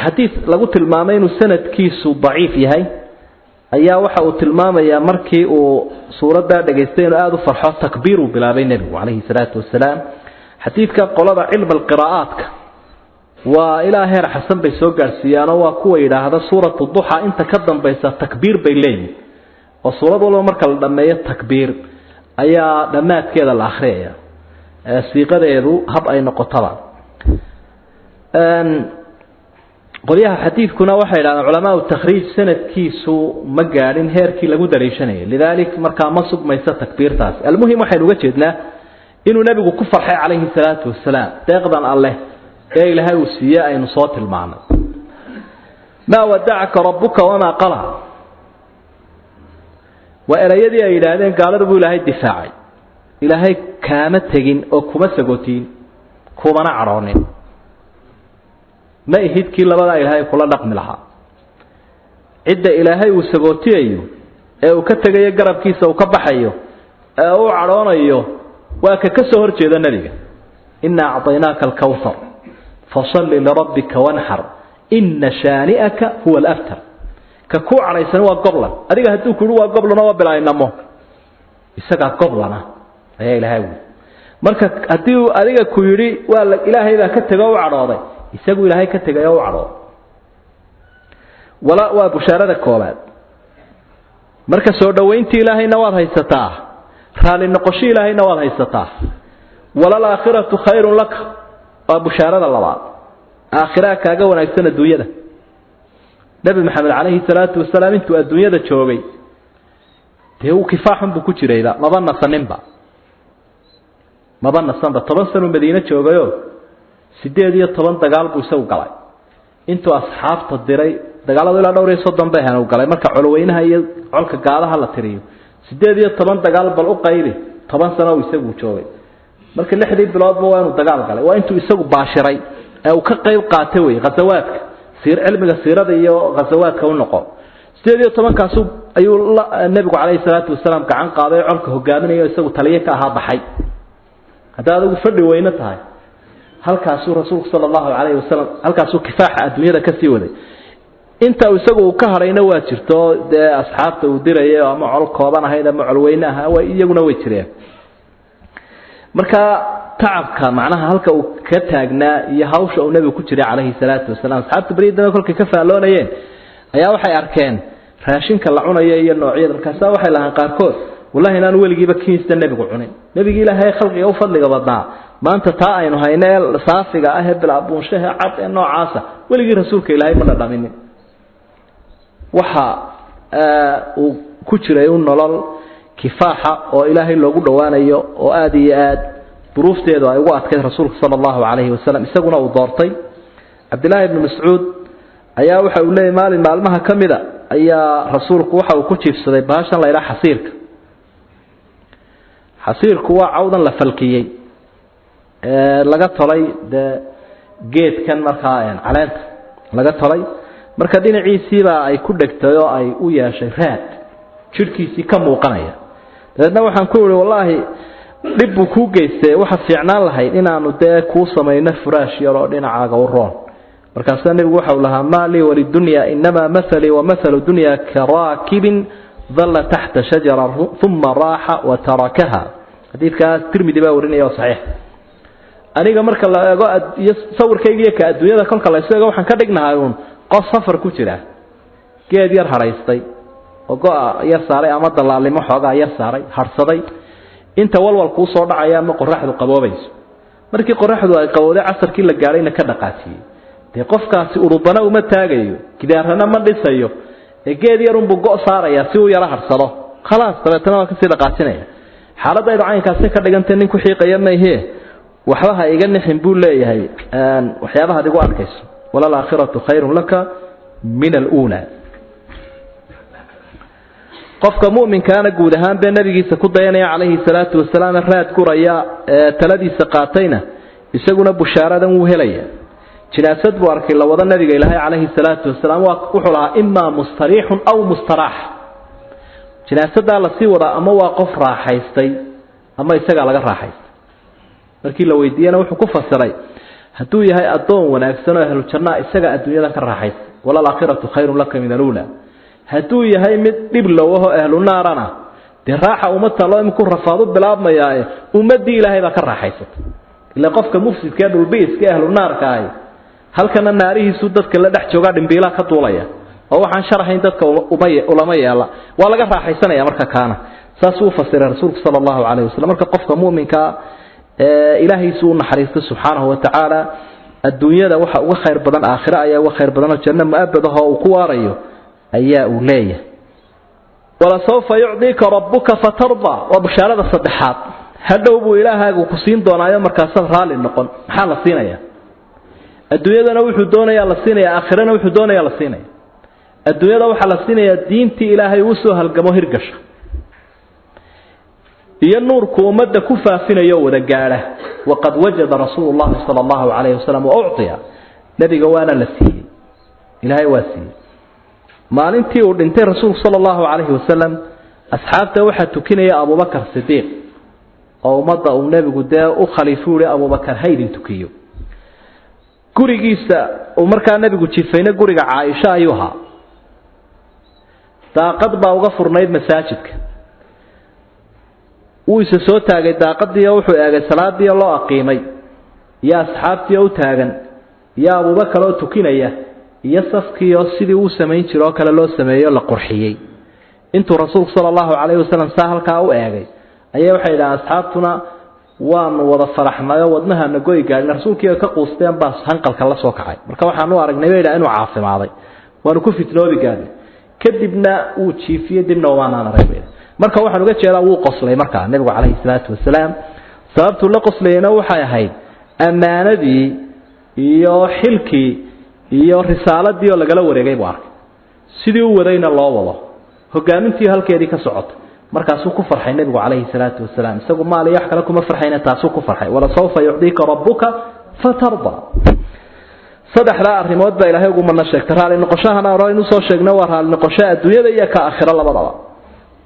Xadiid lagu tilmaamay inuu sanadkiisu daciif yahay ayaa waxa uu tilmaamayaa markii uu suuraddaa dhegaystay inuu aada u farxo, takbiir uu bilaabay nebigu calayhi salaatu wasalaam. Xadiidka qolada cilmi alqiraa'aadka waa ilaa heer xasan bay soo gaadhsiiyaanoo waa kuwa yidhaahda suuratu duxa inta ka dambaysa takbiir bay leeyihin, oo suurad walba marka la dhammeeyo takbiir ayaa dhammaadkeeda la akhriyaya, siiqadeedu hab ay noqotaba. Qolyaha xadiidkuna waxay yidhahdeen culamaau takhriij sanadkiisu ma gaadhin heerkii lagu daliishanayay, lidaalik markaa ma sugmayso takbiirtaasi. Almuhim, waxaynu uga jeednaa inuu nebigu ku farxay calayhi salaatu wasalaam deeqdan alleh ee Ilaahay uu siiye aynu soo tilmaanay. Maa wadacaka rabbuka wamaa qala, waa erayadii ay yidhaahdeen gaaladu buu Ilaahay difaacay. Ilaahay kaama tegin oo kuma sagootiin, kumana cadhoonin. Ma ihid kii labadaa Ilaahay kula dhaqmi lahaa. Cidda Ilaahay uu sagootiyayo ee uu ka tegayo garabkiisa uu ka baxayo ee uu cadhoonayo waa ka ka soo hor jeeda nebiga. Innaa acطaynaaka alkawthar fasalli lirabbika wanxar, ina shaani'aka huwa alabtar. Ka kuu cadhaysan waa goblan. Adiga hadduu kuhi waa goblano, waa bilaaynamo, isagaa goblana ayaa Ilaahay wuli. Marka haddii uu adiga ku yidhi waa la Ilaahay baa ka tego o u cadhooday, isagu Ilaahay ka tegay oo u cadhooday. Wala waa bushaarada koobaad. Marka soo dhowayntii Ilaahayna waad haysataa, raali noqosho Ilaahayna waad haysataa. Walalaakhiratu khayrun laka waa bushaarada labaad. Aakhiraa kaaga wanaagsan adduunyada. Nebi Maxamed calayhi salaatu wasalaam intuu adduunyada joogay dee uu kifaaxun buu ku jirayba, maba nasaninba, maba nasanba. 10 sanuu Madiine joogayo, 18 dagaal buu isagu galay intuu asxaabta diray. Dagaaladu ilaa dhowr iyo soddon bay ahaan uu galay marka colweynaha iyo colka gaadaha la tiriyo. 18 dagaal bal u qaybi 10 sano uu isagu joogay. Marka 6dii biloodba waa inuu dagaal galay, waa intuu isagu baashiray ee uu ka qayb qaatay wey ghazawaadka. Siir cilmiga siirada iyo ghazawaadka u noqo. 18kaasu ayuu nebigu calayhi salaatu wasalaam gacan qaaday, colka hogaaminayo, isagu taliye ka ahaa baxay. Haddaa adigu fadhi weyne tahay, halkaasuu rasuulku sala allahu calayhi wasalam halkaasuu kifaaxa adduunyada kasii waday. Inta isagu uu ka hadhayna waa jirto, dee asxaabta uu dirayay ama col kooban ahayd ama colweyne ahaa iyaguna way jireen. Marka tacabka macnaha halka uu ka taagnaa iyo hawsha uu nebigu ku jiray calayhi salaatu wasalaam, asxaabta beryii dambe kolkay ka faalloonayeen ayaa waxay arkeen raashinka la cunayo iyo noocyada. Markaasaa waxay lahaan qaarkood, wallahi inaanu weligiiba kiinsta nebigu cunin, nebigii Ilaahay khalqiga u fadliga badnaa, maanta taa aynu hayno ee saafiga ah ee bilaabuunshahe cad ee noocaasa weligii rasuulka Ilaahay ma dhadhaminin. Waxa uu ku jiray u nolol kifaaxa oo Ilaahay loogu dhowaanayo oo aada iyo aad duruufteedu ay ugu adkayd rasuulka sala allahu calayhi wasalam, isaguna uu doortay. Cabdillaahi ibnu Mascuud ayaa waxa uu leeyay, maalin maalmaha ka mida ayaa rasuulku waxa uu ku jiifsaday bahashan la idhaha xasiirka. Xasiirku waa cawdan la falkiyey ee laga tolay dee geedkan markaa caleenta laga tolay. Marka dhinaciisiibaa ay ku dhegtay oo ay u yeeshay raad jidhkiisii ka muuqanaya. Dabeedna waxaan ku ihi, wallaahi dhib buu kuu geystay, waxa fiicnaan lahayd inaanu dee kuu samayno furaash yar oo dhinacaaga u roon. Markaasaa nebigu waxa uu lahaa, maa lii walidunya, inamaa mathalii wa mathalu dunya karaakibin dalla taxta shajara uma raaxa wa tarakaha. Xadiidkaas Tirmidi baa warinaya oo saxiix. Aniga marka la eego iyo sawirkayga iyo ka adduunyada kolka la isu eego, waxaan ka dhignahay uun qof safar ku jira, geed yar hadhaystay oo go-a yar saaray ama dalaalnimo xoogaa yar saaray, hadhsaday inta walwal kuu soo dhacaya ama qoraxdu qaboobayso. Markii qoraxdu ay qawowday casarkii la gaadhayna ka dhaqaajiyey. Dee qofkaasi urubana uma taagayo, gidaarana ma dhisayo, ee geed yarunbuu go' saarayaa si uu yaro hadhsado, khalaas, dabeetana waa kasii dhaqaajinaya. Xaaladaydu caynkaasi ka dhigantay, nin ku xiiqaya maihee, waxba ha iga nixin buu leeyahay, waxyaabahaad igu arkayso. Walalaakhiratu khayrun laka min aluulaa. Qofka mu'minkaana guud ahaan bee nabigiisa ku dayanaya calayhi salaatu wasalaam, raad guraya ee taladiisa qaatayna, isaguna bushaaradan wuu helaya. Jinaasad buu arkay la wada nabiga Ilaahay calayhi salaatu wasalaam. Waa wuxuu lahaa imaa mustariixun aw mustaraax. Jinaasadaa lasii wadaa ama waa qof raaxaystay ama isagaa laga raaxaystay. Markii la weydiiyena wuxuu ku fasiray, hadduu yahay addoon wanaagsan oo ahlu jannaa, isagaa adduunyadan ka raaxaystay, walalaakhiratu khayrun laka min aluula. Hadduu yahay mid dhib low ahoo ahlu naarana, dee raaxa uma talo, iminku rafaad u bilaabmayaae, ummaddii Ilaahay baa ka raaxaysatay. Ila qofka mufsidka ee dhulbiiska ee ahlu naarka ahi halkana naarihiisuu dadka la dhex joogaa, dhimbiilaa ka duulaya oo waxaan sharahayn dadka ulama yeela, waa laga raaxaysanaya. Marka kaana saasuu u fasiray rasuulku sala allahu calayhi wasalam. Marka qofka mu'minkaa ilaahiisu u naxariistay subxaanahu watacaala, adduunyada waxa uga khayr badan aakhiro ayaa uga khayr badan, oo janno mu'abadahoo uu ku waarayo ayaa uu leeyahay. Walasawfa yucdiika rabbuka fatardaa, waa bushaarada saddexaad. Hadhow buu ilaahaagu ku siin doonaayo, markaasaad raalli noqon. Maxaa la siinayaa? Adduunyadana wuxuu doonayaa la siinaya, aakhirana wuxuu doonayaa la siinaya. Adduunyada waxaa la siinayaa diintii Ilaahay uu soo halgamo hirgasha iyo nuurku ummadda ku faafinayo wada gaadha. Waqad wajada rasuulu llahi sala allahu calayhi wasalam wa ucطiya, nebiga waana la siiyey, Ilaahay waa siiyey. Maalintii uu dhintay rasuulku sala allahu calayhi wasalam, asxaabta waxaa tukinaya Abubakar Sidiiq, oo ummadda uu nebigu dee u khaliifu yihi Abubakar ha idin tukiyo. Gurigiisa uu markaa nebigu jifayna guriga Caaisha ayuu ahaa. Daaqad baa uga furnayd masaajidka. Wuu isa soo taagay daaqadii oo wuxuu eegay salaadii oo loo aqiimay, iyo asxaabtii oo u taagan, iyo Abubakar oo tukinaya, iyo safkii oo sidii uu samayn jiro oo kale loo sameeyo, la qurxiyey. Intuu rasuulku sala allahu calayhi wasalam saa halkaa u eegay ayaa waxay yidhahaan asxaabtuna, waanu wada faraxnay oo wadnahana goy gaadhin. Rasuulkii ka quusteen baa hanqalka la soo kacay. Marka waxaanu aragnay bay yidhaha inuu caafimaaday, waanu ku fitnoobi gaadhnay. Kadibna wuu jiifiyey, dibna waanaan arag bay. Marka waxaan uga jeedaa, wuu qoslay markaa nebigu calayhi salaatu wasalaam. Sababtuu la qoslayena waxay ahayd ammaanadii iyo xilkii iyo risaaladii oo lagala wareegay buu arkay, sidii u wadayna loo wado, hogaamintii halkeedii ka socota. Markaasuu ku farxay nebigu calayhi salaatu wasalaam. Isagu maal iyo wax kale kuma farxayna, taasuu ku farxay. Walasawfa yucdiika rabbuka fatarda. Saddexdaa arrimood baa Ilaahay ugu madna sheegtay. Raali noqoshahana hore aynu soo sheegno, waa raali noqosho adduunyada iyo ka aakhiro labadaba.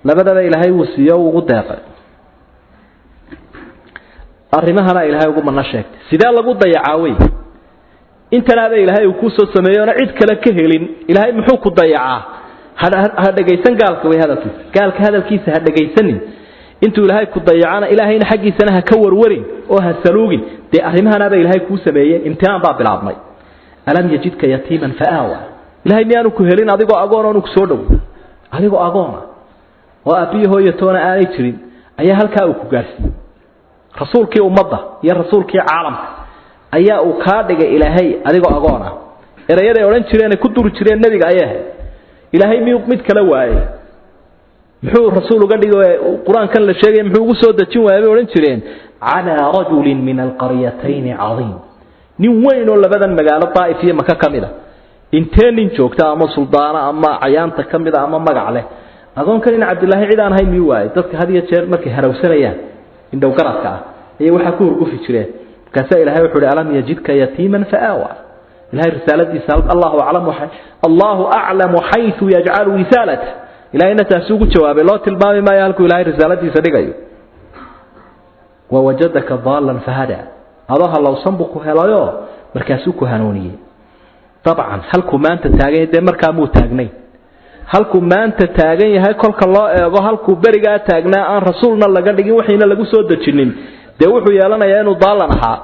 Labadaba Ilaahay wuu siiyo, ugu deeqay. Arrimahana Ilaahay ugu madna sheegtay. Sidee lagu dayacaa wey? Intanaaba Ilaahay uu kuusoo sameeyoona cid kale ka helin, Ilaahay muxuu ku dayacaa? Ha dhegaysan gaalka wey hadalkiisa, gaalka hadalkiisa ha dhegaysanin. Intuu Ilaahay ku dayacana, Ilaahayna xaggiisana ha ka warwarin oo ha saluugin. Dee arrimahanaaba Ilaahay kuu sameeyey, imtixaan baa bilaabmay. Alam yajidka yatiiman faaawa. Ilahay miyaanu ku helin adigoo agoon oonu kusoo dhow, adigoo agoona oo aabbiyo hooyo toona aanay jirin ayaa halkaa uu ku gaadhsiiyey. Rasuulkii ummadda iyo rasuulkii caalamka ayaa uu kaa dhigay Ilaahay adigoo agoona. Erayaday odhan jireen, ku duri jireen nebiga ayay ahayd. Ilaahay miyuu mid kale waayey? Muxuu rasuul uga dhigi? Qur-aankan la sheegaya muxuu ugu soo dejin waayay, bay odhan jireen. Calaa rajulin min alqaryatayni cadiim, nin weyn oo labadan magaalo Daa'if iyo Maka ka mid a, intee nin joogta ama suldaano ama cayaanta ka mid a ama magac leh, agoonkan in Cabdilaahi cid aan ahayn miyuu waayay? Dadka had iyo jeer markay harawsanayaan indhow garadka ah ayay waxaa ku hurgufi jireen. Markaasaa Ilahay wuxu uhi, alam yajidka yatiiman faaawa. Ilahay risaaladiisa allahu aclamu, allahu aclamu xaytu yajcalu risaalata. Ilahayna taasi ugu jawaabay, loo tilmaami maayo halkuu Ilahay risaaladiisa dhigayo. Wawajadaka daalan fahada, adoo halowsan buu ku helayo, markaasuu ku hanuuniyey. Dabcan halkuu maanta taagan yahay dee markaa muu taagnayn. Halkuu maanta taagan yahay kolka loo eego halkuu berigaa taagnaa, aan rasuulna laga dhigin, waxayna lagu soo dejinin, dee wuxuu yeelanayaa inuu daalan ahaa.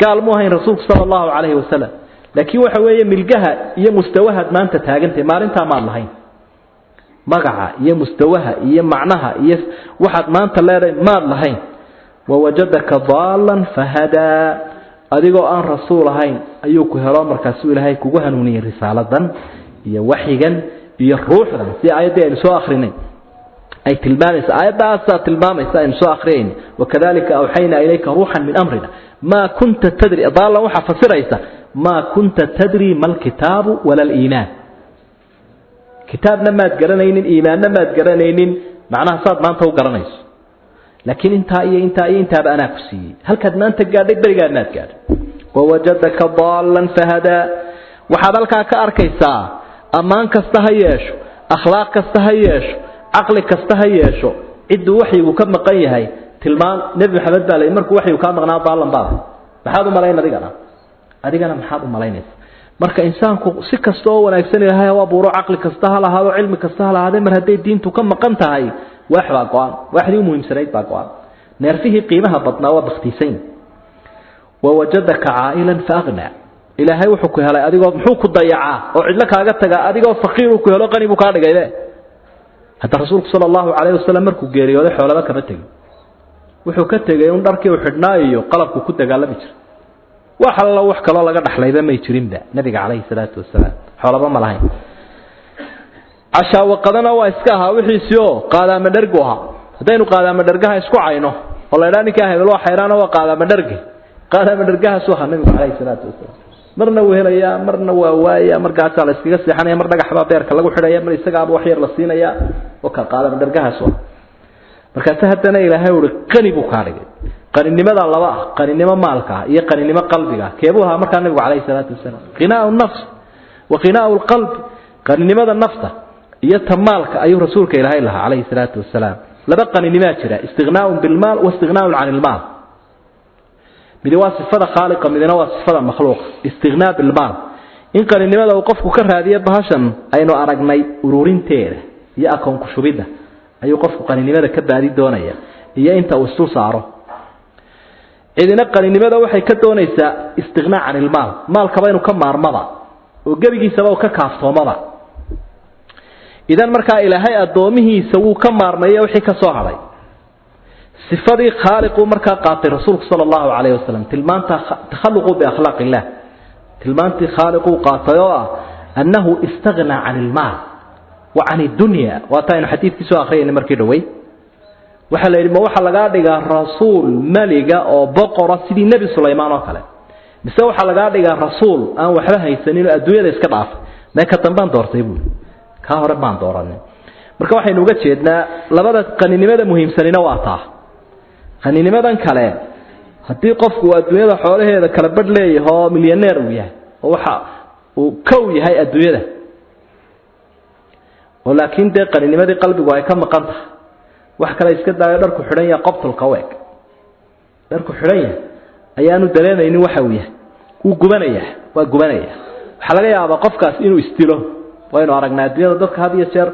Gaal mu ahayn rasuulku sala allahu calayhi wasalam, laakiin waxa weeye milgaha iyo mustawahaad maanta taagantahay maalintaa maad lahayn. Magaca iyo mustawaha iyo macnaha iyo waxaad maanta leedahay maad lahayn. Wawajadaka daalan fahadaa, adigoo aan rasuul ahayn ayuu ku helo, markaasuu Ilaahay kugu hanuuniyey risaaladan iyo waxyigan iyo ruuxdan, si aayaddii aynu soo akrinay ay tilmaamaysa. Aayaddaasaa tilmaamaysa aynu soo akhriyayna: "Wakadalika awxaynaa ilayka ruuxan min amrina maa kunta tadri." Daalan waxaa fasiraysa "maa kunta tadri ma alkitaabu wala aliimaan". Kitaabna maad garanaynin, iimaanna maad garanaynin, macnaha saad maanta u garanayso, laakiin intaa iyo intaa iyo intaaba anaa ku siiyey. Halkaad maanta gaadhay berigaa maad gaadhay. Wawajadaka daalan fahadaa. Waxaad halkaa ka arkaysaa, ammaan kasta ha yeesho, akhlaaq kasta ha yeesho, caqli kasta ha yeesho, cidduu waxyigu ka maqan yahay. Tilmaan Nebi Maxamed baa la markuu waxyigu kaa maqnaa daalan baada. Maxaad u malayn adigana? Adigana maxaad u malaynaysa? Marka insaanku si kasta oo wanaagsan Ilaahay ha abuuro, caqli kasta ha lahaado, cilmi kasta ha lahaadee, mar hadday diintu ka maqan tahay, waax baa go-an, waaxdii u muhiimsanayd baa go-an, neerfihii qiimaha badnaa waa baktiisan. Wawajadaka caa'ilan faaghnaa. Ilaahay wuxuu ku helay adigoo, muxuu ku dayacaa oo cidlo kaaga tagaa adigoo faqiir uu ku helo, qani buu kaa dhigaybe. Hadda Rasuulku sala Allahu calayhi wasalam markuu geeriyooday xoolaba kama tegin. Wuxuu ka tegay un dharkii uu xidhnaa iyo qalabku ku dagaalami jiray. Wax allo wax kaloo laga dhaxlayba may jirinba. Nabiga calayhi salaatu wasalaam xoolaba ma lahayn, cashaawaqadana waa iska ahaa wixiisii oo qaadaama dhergu ahaa. Haddaynu qaadaama dhergaha isku cayno oo la idhaha ninkaa hebel waa xayraano, waa qaadaama dherge, qaadaama dhergahaasuu ahaa nabigu calayhi salaatu wasalaam. Marna wuu helayaa, marna waa waaya, markaasaa la iskaga seexanaya, mar dhagax baa beerka lagu xidhaya, mar isagaaba wax yar la siinaya oo ka qaadaama dhergahaasu ah. Markaase haddana Ilaahay uhi qani buu kaa dhigay. Qaninimada laba ah: qaninimo maalka ah iyo qaninimo qalbiga ah. Keebuu ahaa markaa nabigu calayhi salaatu wasalaam? Qinaau nafs wa qinaau lqalbi. Qaninimada nafta iyo ta maalka ayuu rasuulka Ilaahay lahaa calayhi salaatu wasalaam. Laba qaninimaa jira: istighnaaun bilmaal wa istighnaaun can ilmaal. Midi waa sifada khaaliqa, midina waa sifada makhluuqa. Istighnaa bilmaal, in qaninimada uu qofku ka raadiyo bahashan aynu aragnay ururinteeda iyo akoon ku shubidda, ayuu qofku qaninimada ka baadi doonaya iyo inta uu isdul saaro. Cidina qaninimada waxay ka doonaysaa istighnaa can ilmaal, maalkaba inuu ka maarmaba oo gebigiisaba uu ka kaaftoomaba. Idan markaa Ilaahay addoomihiisa wuu ka maarmaya wixii ka soo hadhay. Sifadii khaaliquu markaa qaatay rasuulku sala Allahu calayhi wasalam, tilmaanta takhaluqu biakhlaaq illah, tilmaantii khaaliquu qaatay oo ah annahu istaghnaa can ilmaal wa can iddunya. Waa taa aynu xadiidkii soo akhriyayna markii dhowey. Waxaa la yidhi: ma waxaa lagaa dhigaa rasuul meliga oo boqora sidii Nebi Sulaymaan oo kale, mise waxaa lagaa dhigaa rasuul aan waxba haysanin oo adduunyada iska dhaafay? Mee, ka dambaan doortay buuli, kaa hore baan dooranin. Marka waxaynu uga jeednaa labada qaninimada muhiimsanina waa taa. Qaninimadan kale, haddii qofku uu adduunyada xoolaheeda kala badh leeyahay oo milyaneer uu yahay oo waxa uu kow yahay adduunyada, oo laakiin dee qaninimadii qalbigu ay ka maqan tahay, wax kale iska daayo, dharku xidhan yahay qobtolka u eg, dharku xidhan yahay ayaanu dareemaynin waxa uu yahay, wuu gubanayaa, waa gubanaya. Waxaa laga yaabaa qofkaas inuu isdilo. Waynu aragnaa adduunyada dadka had iyo jeer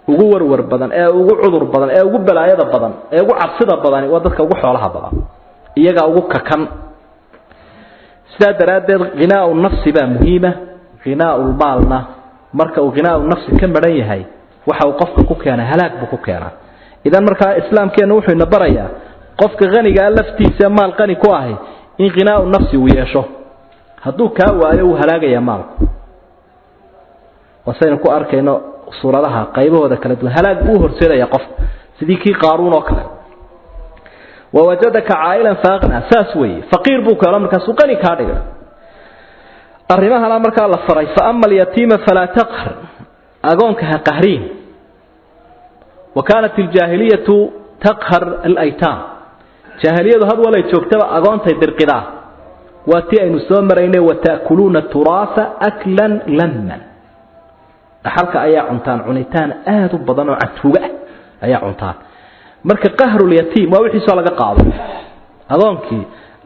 ugu warwar badan, ee ugu cudur badan, ee ugu balaayada badan, ee ugu cabsida badani waa dadka ugu xoolaha badan, iyagaa ugu kakan. Sidaa daraaddeed khinaau nafsi baa muhiima. Khinaau lmaalna marka uu khinaau nafsi ka maran yahay, waxa uu qofka ku keenaa halaag buu ku keenaa. Idan markaa islaamkeennu wuxuu ina barayaa qofka hanigaa laftiisa, maal qani ku ahi, in khinaau nafsi uu yeesho. Hadduu kaa waayo, wuu halaagayaa maalku. Wasaynu ku arkayno suuradaha qaybahooda kala duwan, halaag buu u horseedaya qofka, sidii kii Qaaruun oo kale. Wawajadaka caa'ilan faaqna, saas weeye. Faqiir buu ku helo, markaasuu qani kaa dhigay. Arrimahana markaa la faray: fa ama alyatiima falaa taqhar, agoonka ha qahriin. Wa kaanat aljaahiliyatu taqhar alaytaam. Jaahiliyadu had walay joogtaba agoontay dirqidaa. Waa tii aynu soo maraynay: wata'kuluuna turaasa aklan lamman, dhaxalka ayaa cuntaan cunitaan aada u badan oo cantuuga ah ayaa cuntaan. Marka qahrulyatiim waa wixiisoo laga qaado. Adoonkii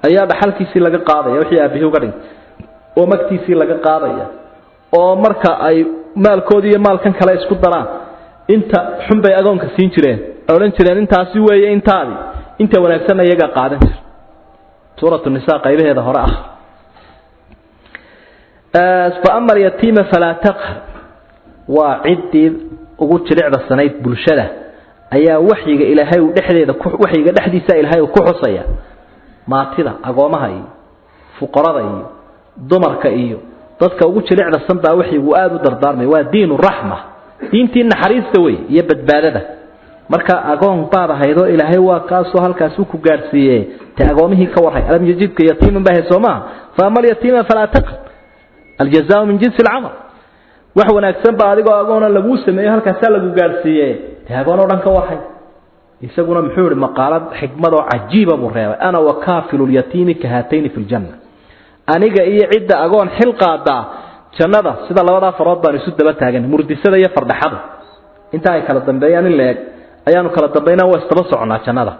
ayaa dhaxalkiisii laga qaadaya, wixii aabihii uga dhintay oo magtiisii laga qaadaya, oo marka ay maalkoodii iyo maalkan kale isku daraan, inta xun bay agoonka siin jireen, odhan jireen intaasi weeye intaadi, inta wanaagsanna iyagaa qaadan jir. Suuratu nisa qaybaheeda hore ah. Fa ama alyatiima falaa taqhar, waa ciddii ugu jilicda sanayd bulshada. Ayaa waxyiga Ilaahay uu dhexdeeda, waxyiga dhexdiisa Ilaahay uu ku xusaya maatida, agoomaha iyo fuqarada iyo dumarka iyo dadka ugu jilicda san baa waxyigu aada u dardaarmay. Waa diinu raxma, diintii naxariista wey iyo badbaadada. Marka agoon baad ahaydoo Ilaahay waa kaasoo halkaasuu ku gaadhsiiye, te agoomihii ka warhay. Alam yajidka yatiiman baa ahayd, soo maaha? Fa ama alyatiima falaa taqhar, aljazaau min jinsi alcamal. Wax wanaagsan baa adigoo agoona laguu sameeyo, halkaasaa lagu gaadhsiiye, te agoon oo dhan ka warhay. Isaguna muxuu ihi? Maqaalad xikmadoo cajiiba buu reebay: ana wakaafilu lyatiimi ka haatayni fi ljanna. Aniga iyo cidda agoon xil qaadaa jannada sida labadaa farood baan isu daba taagan, murdisada iyo fardhaxada inta ay kala dambeeyaan in la eg ayaanu kala dambaynaa, waa isdaba soconaa jannada.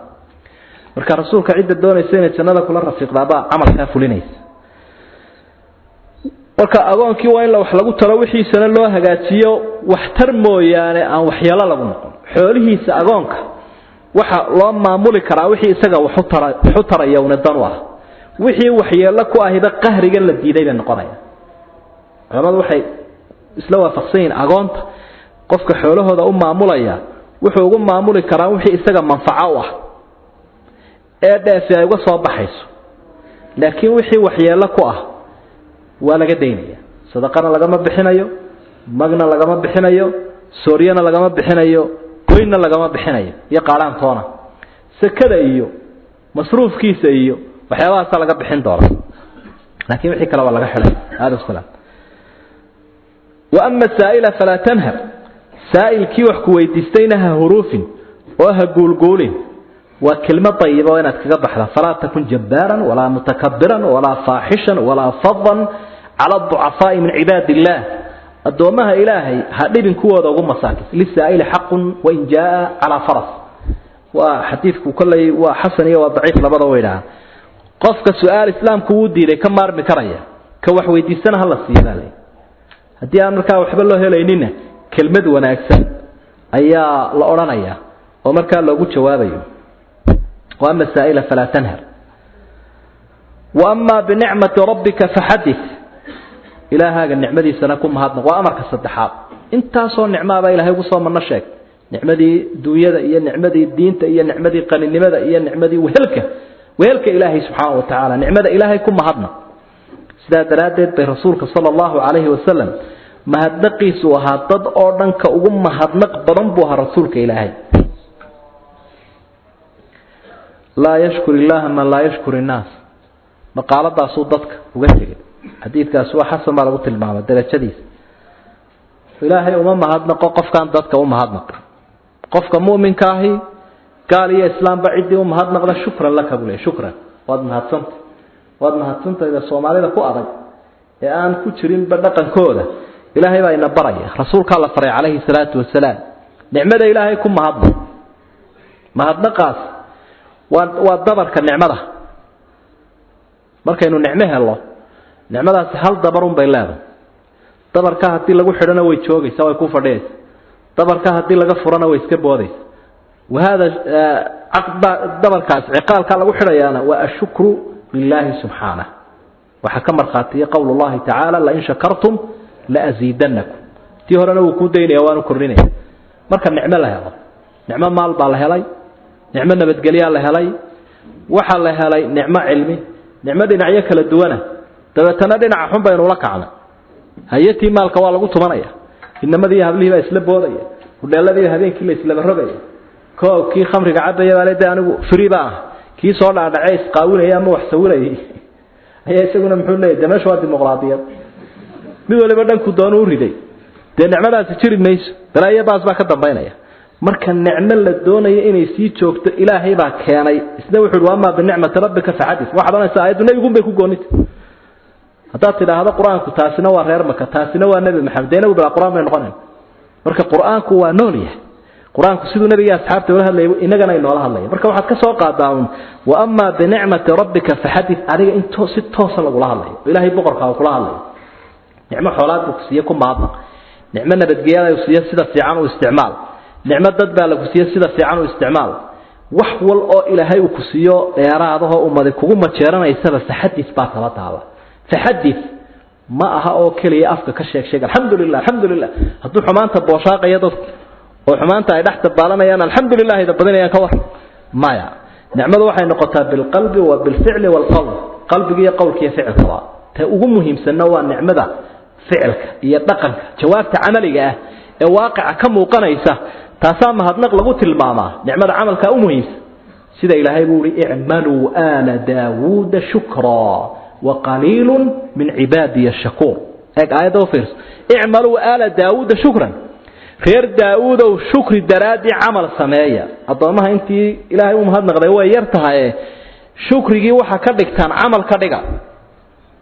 Marka rasuulka cidda doonaysa inay jannada kula rafiiqdaabaa camalkaa fulinaysa. Marka agoonkii waa in wax lagu talo, wixiisana loo hagaajiyo, waxtar mooyaane aan waxyeelo lagu noqon. Xoolihiisa agoonka waxa loo maamuli karaa wixii isaga waxu taraya una dan u ah. Wixii waxyeelo ku ahiba qahrigan la diiday bay noqonaya. Culamadu waxay isla waafaqsan yihiin agoonta qofka xoolahooda u maamulaya wuxuu ugu maamuli karaa wixii isaga manfaco u ah ee dheefi ay uga soo baxayso, laakiin wixii waxyeelo ku ah waa laga daynaya. Sadaqana lagama bixinayo, magna lagama bixinayo, sooryana lagama bixinayo, goynna lagama bixinayo iyo qaadhaantoona. Sekada iyo masruufkiisa iyo waxyaabahaasa laga bixin doona, laakiin wixii kale waa laga xidhay. Aada wasalaam. Wa ama saa'ila falaa tanhar, saa'ilkii wax ku weydiistayna ha huruufin oo ha guulguulin. Waa kelmo dayiba oo inaad kaga baxda. Falaa takun jabbaaran walaa mutakabiran walaa faaxishan walaa fadan cala aducafaa'i min cibaadi illaah. Addoommaha Ilaahay ha dhibin kuwooda ugu masaakis. Lisaa'ili xaqun wain jaaa calaa faras. Waa xadiidku kolley waa xasan iyo waa daciif labada way dhahaa. Qofka su-aal islaamku wuu diiday ka maarmi karaya, ka wax weydiistana ha la siiya baa lay. Haddii aan markaa waxba loo helaynina, kelmad wanaagsan ayaa la odhanaya oo markaa loogu jawaabayo. Wa ama saa'ila falaa tanhar. Wa ama binicmati rabbika faxadith, ilaahaaga nicmadiisana ku mahadnaq. Waa amarka saddexaad. Intaasoo nicmaabaa Ilahay ugu soo manno sheeg: nicmadii dunyada iyo nicmadii diinta iyo nicmadii qaninimada iyo nicmadii wehelka, wehelka Ilaahay subxaana wa tacaala. Nicmada Ilaahay ku mahadnaq. Sidaa daraaddeed bay rasuulka sala allahu calayhi wasalam mahadnaqiisu ahaa dad oo dhanka ugu mahadnaq badan buu ahaa rasuulka Ilaahay. Laa yashkur illaaha man laa yashkur innaas, maqaaladaasuu dadka uga tegay. Xadiidkaasi waa xasan baa lagu tilmaamay darajadiisa. Ilaahay uma mahadnaqo qofkaan dadka u mahadnaq. Qofka mu'minka ahi gaal iyo islaamba ciddii u mahadnaqda shukran laka buu leey, shukran, waad mahadsantay, waad mahadsantayda. Soomaalida ku adag ee aan ku jirinba dhaqankooda, Ilaahay baa ina baraya. Rasuulkaa la faray calayhi salaatu wasalaam nicmada Ilaahay ku mahadnaq. Mahadnaqaas waa dabarka nicmada. Markaynu nicmo helo, nicmadaasi hal dabarun bay leedahay. Dabarka haddii lagu xidhona way joogaysaa, way ku fadhiyaysa. Dabarka haddii laga furana way iska boodaysa. Wahada dabarkaas ciqaalka lagu xidhayaana waa ashukru lilaahi subxaanah. Waxaa ka markhaatiya qowl llahi tacaala: lain shakartum laasiidanakum. Tii horena wuu kuu daynaya, waanu kordhinaya. Marka nicmo la helo, nicmo maal baa la helay, nicmo nabadgelyaa la helay, waxaa la helay nicmo cilmi, nicmo dhinacyo kala duwana, dabeetana dhinaca xun baynu ula kacnay. Hayatii maalka waa lagu tumanaya, inamadii hablihii baa isla boodaya, hudheeladii habeenkii la islaba rogaya. Ko kii khamriga cabaya baa le de anigu free baa ah. Kii soo dhaadhacee isqaawinaya ama wax sawirayay ayaa isaguna muxuu leeyahy? De meesha waa dimuqraadiyad, mid waliba dhanku doonu u riday. Dee nicmadaasi jiri mayso, balaayo baas baa ka dambaynaya. Marka nicmo la doonayo inay sii joogto Ilaahay baa keenay. Isna wuxu uhi: amaa binicmati rabbika faxadis. Waxaad ohanaysaa ayaddu nebigun bay ku goonita. Haddaad tidhaahdo qur-aanku taasina waa reer Maka, taasina waa Nebi Maxamed, dee nebigu bilaa qur-aan bay noqonayn. Marka qur-aanku waa nool yahay. Qur-aanku siduu nebiga asxaabta ula hadlayay inagana inoola hadlaya. Marka waxaad ka soo qaadaa un wa amaa binicmati rabbika faxadis, adiga in si toosa lagula hadlayo, Ilaahay boqorka uu kula hadlayo. Nicmo xoolaad buu ku siiye, ku mahadnaq. Nicmo nabadgelyaada uu siiye, sida fiican u isticmaal. Nicmo dad baa lagu siiye, sida fiican u isticmaal. Wax wal oo Ilaahay uu ku siiyo dheeraadahoo ummadi kugu majeeranaysaba, faxadis baa taba taaba. Faxadis ma aha oo keliya afka ka sheeg sheeg alxamdu lilah, alxamdu lilah. Hadduu xumaanta booshaaqaya dadku Oo xumaanta ay dhex dabaalanayaan alxamdu lilahi dabadinayaan ka war maya. Nicmadu waxay noqotaa bilqalbi wa bilficli waalqowl, qalbiga iyo qowlka iyo ficilkaba. Ta ugu muhiimsanna waa nicmada ficilka iyo dhaqanka, jawaabta camaliga ah ee waaqica ka muuqanaysa, taasaa mahadnaq lagu tilmaamaa. Nicmada camalkaa u muhiimsan, sida ilaahay buu uhi icmaluu aala daawuuda shukraa waqaliilu min cibaadiya shakuur. Eeg aayadda u fiirso, icmaluu aala daawuuda shukran, reer daawuudow shukri daraaddii camal sameeya. Addoommaha intii ilaahay u mahadnaqday way yar tahaye, shukrigii waxa ka dhigtaan camal ka dhiga.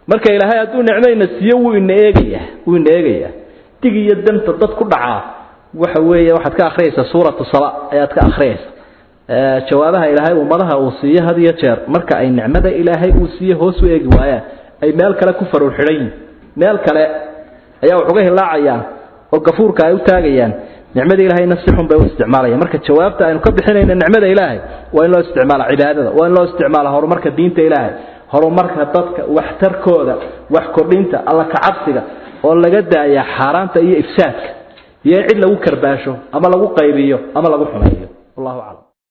Marka ilaahay hadduu nicmayna siiyo wuu ina eegayaa, wuu ina eegayaa. Dig iyo danta dad ku dhacaa waxa weeye, waxaad ka akhriyaysaa suuratu saba ayaad ka akhriyaysaa jawaabaha ilaahay ummadaha uu siiyo had iyo jeer marka ay nicmada ilaahay uu siiyo hoos u eegi waayaan, ay meel kale ku faruur xidhan yihin, meel kale ayaa wax uga hilaacayaan oo gafuurka ay u taagayaan. Nicmada ilaahayna si xun bay u isticmaalayaan. Marka jawaabta aynu ka bixinayna nicmada ilaahay waa in loo isticmaala cibaadada, waa in loo isticmaala horumarka diinta ilaahay, horumarka dadka, waxtarkooda, wax kordhinta, alla kacabsiga, oo laga daayaa xaaraanta iyo ifsaadka iyo in cid lagu karbaasho ama lagu qaybiyo ama lagu xumeeyo. Wallahu aclam.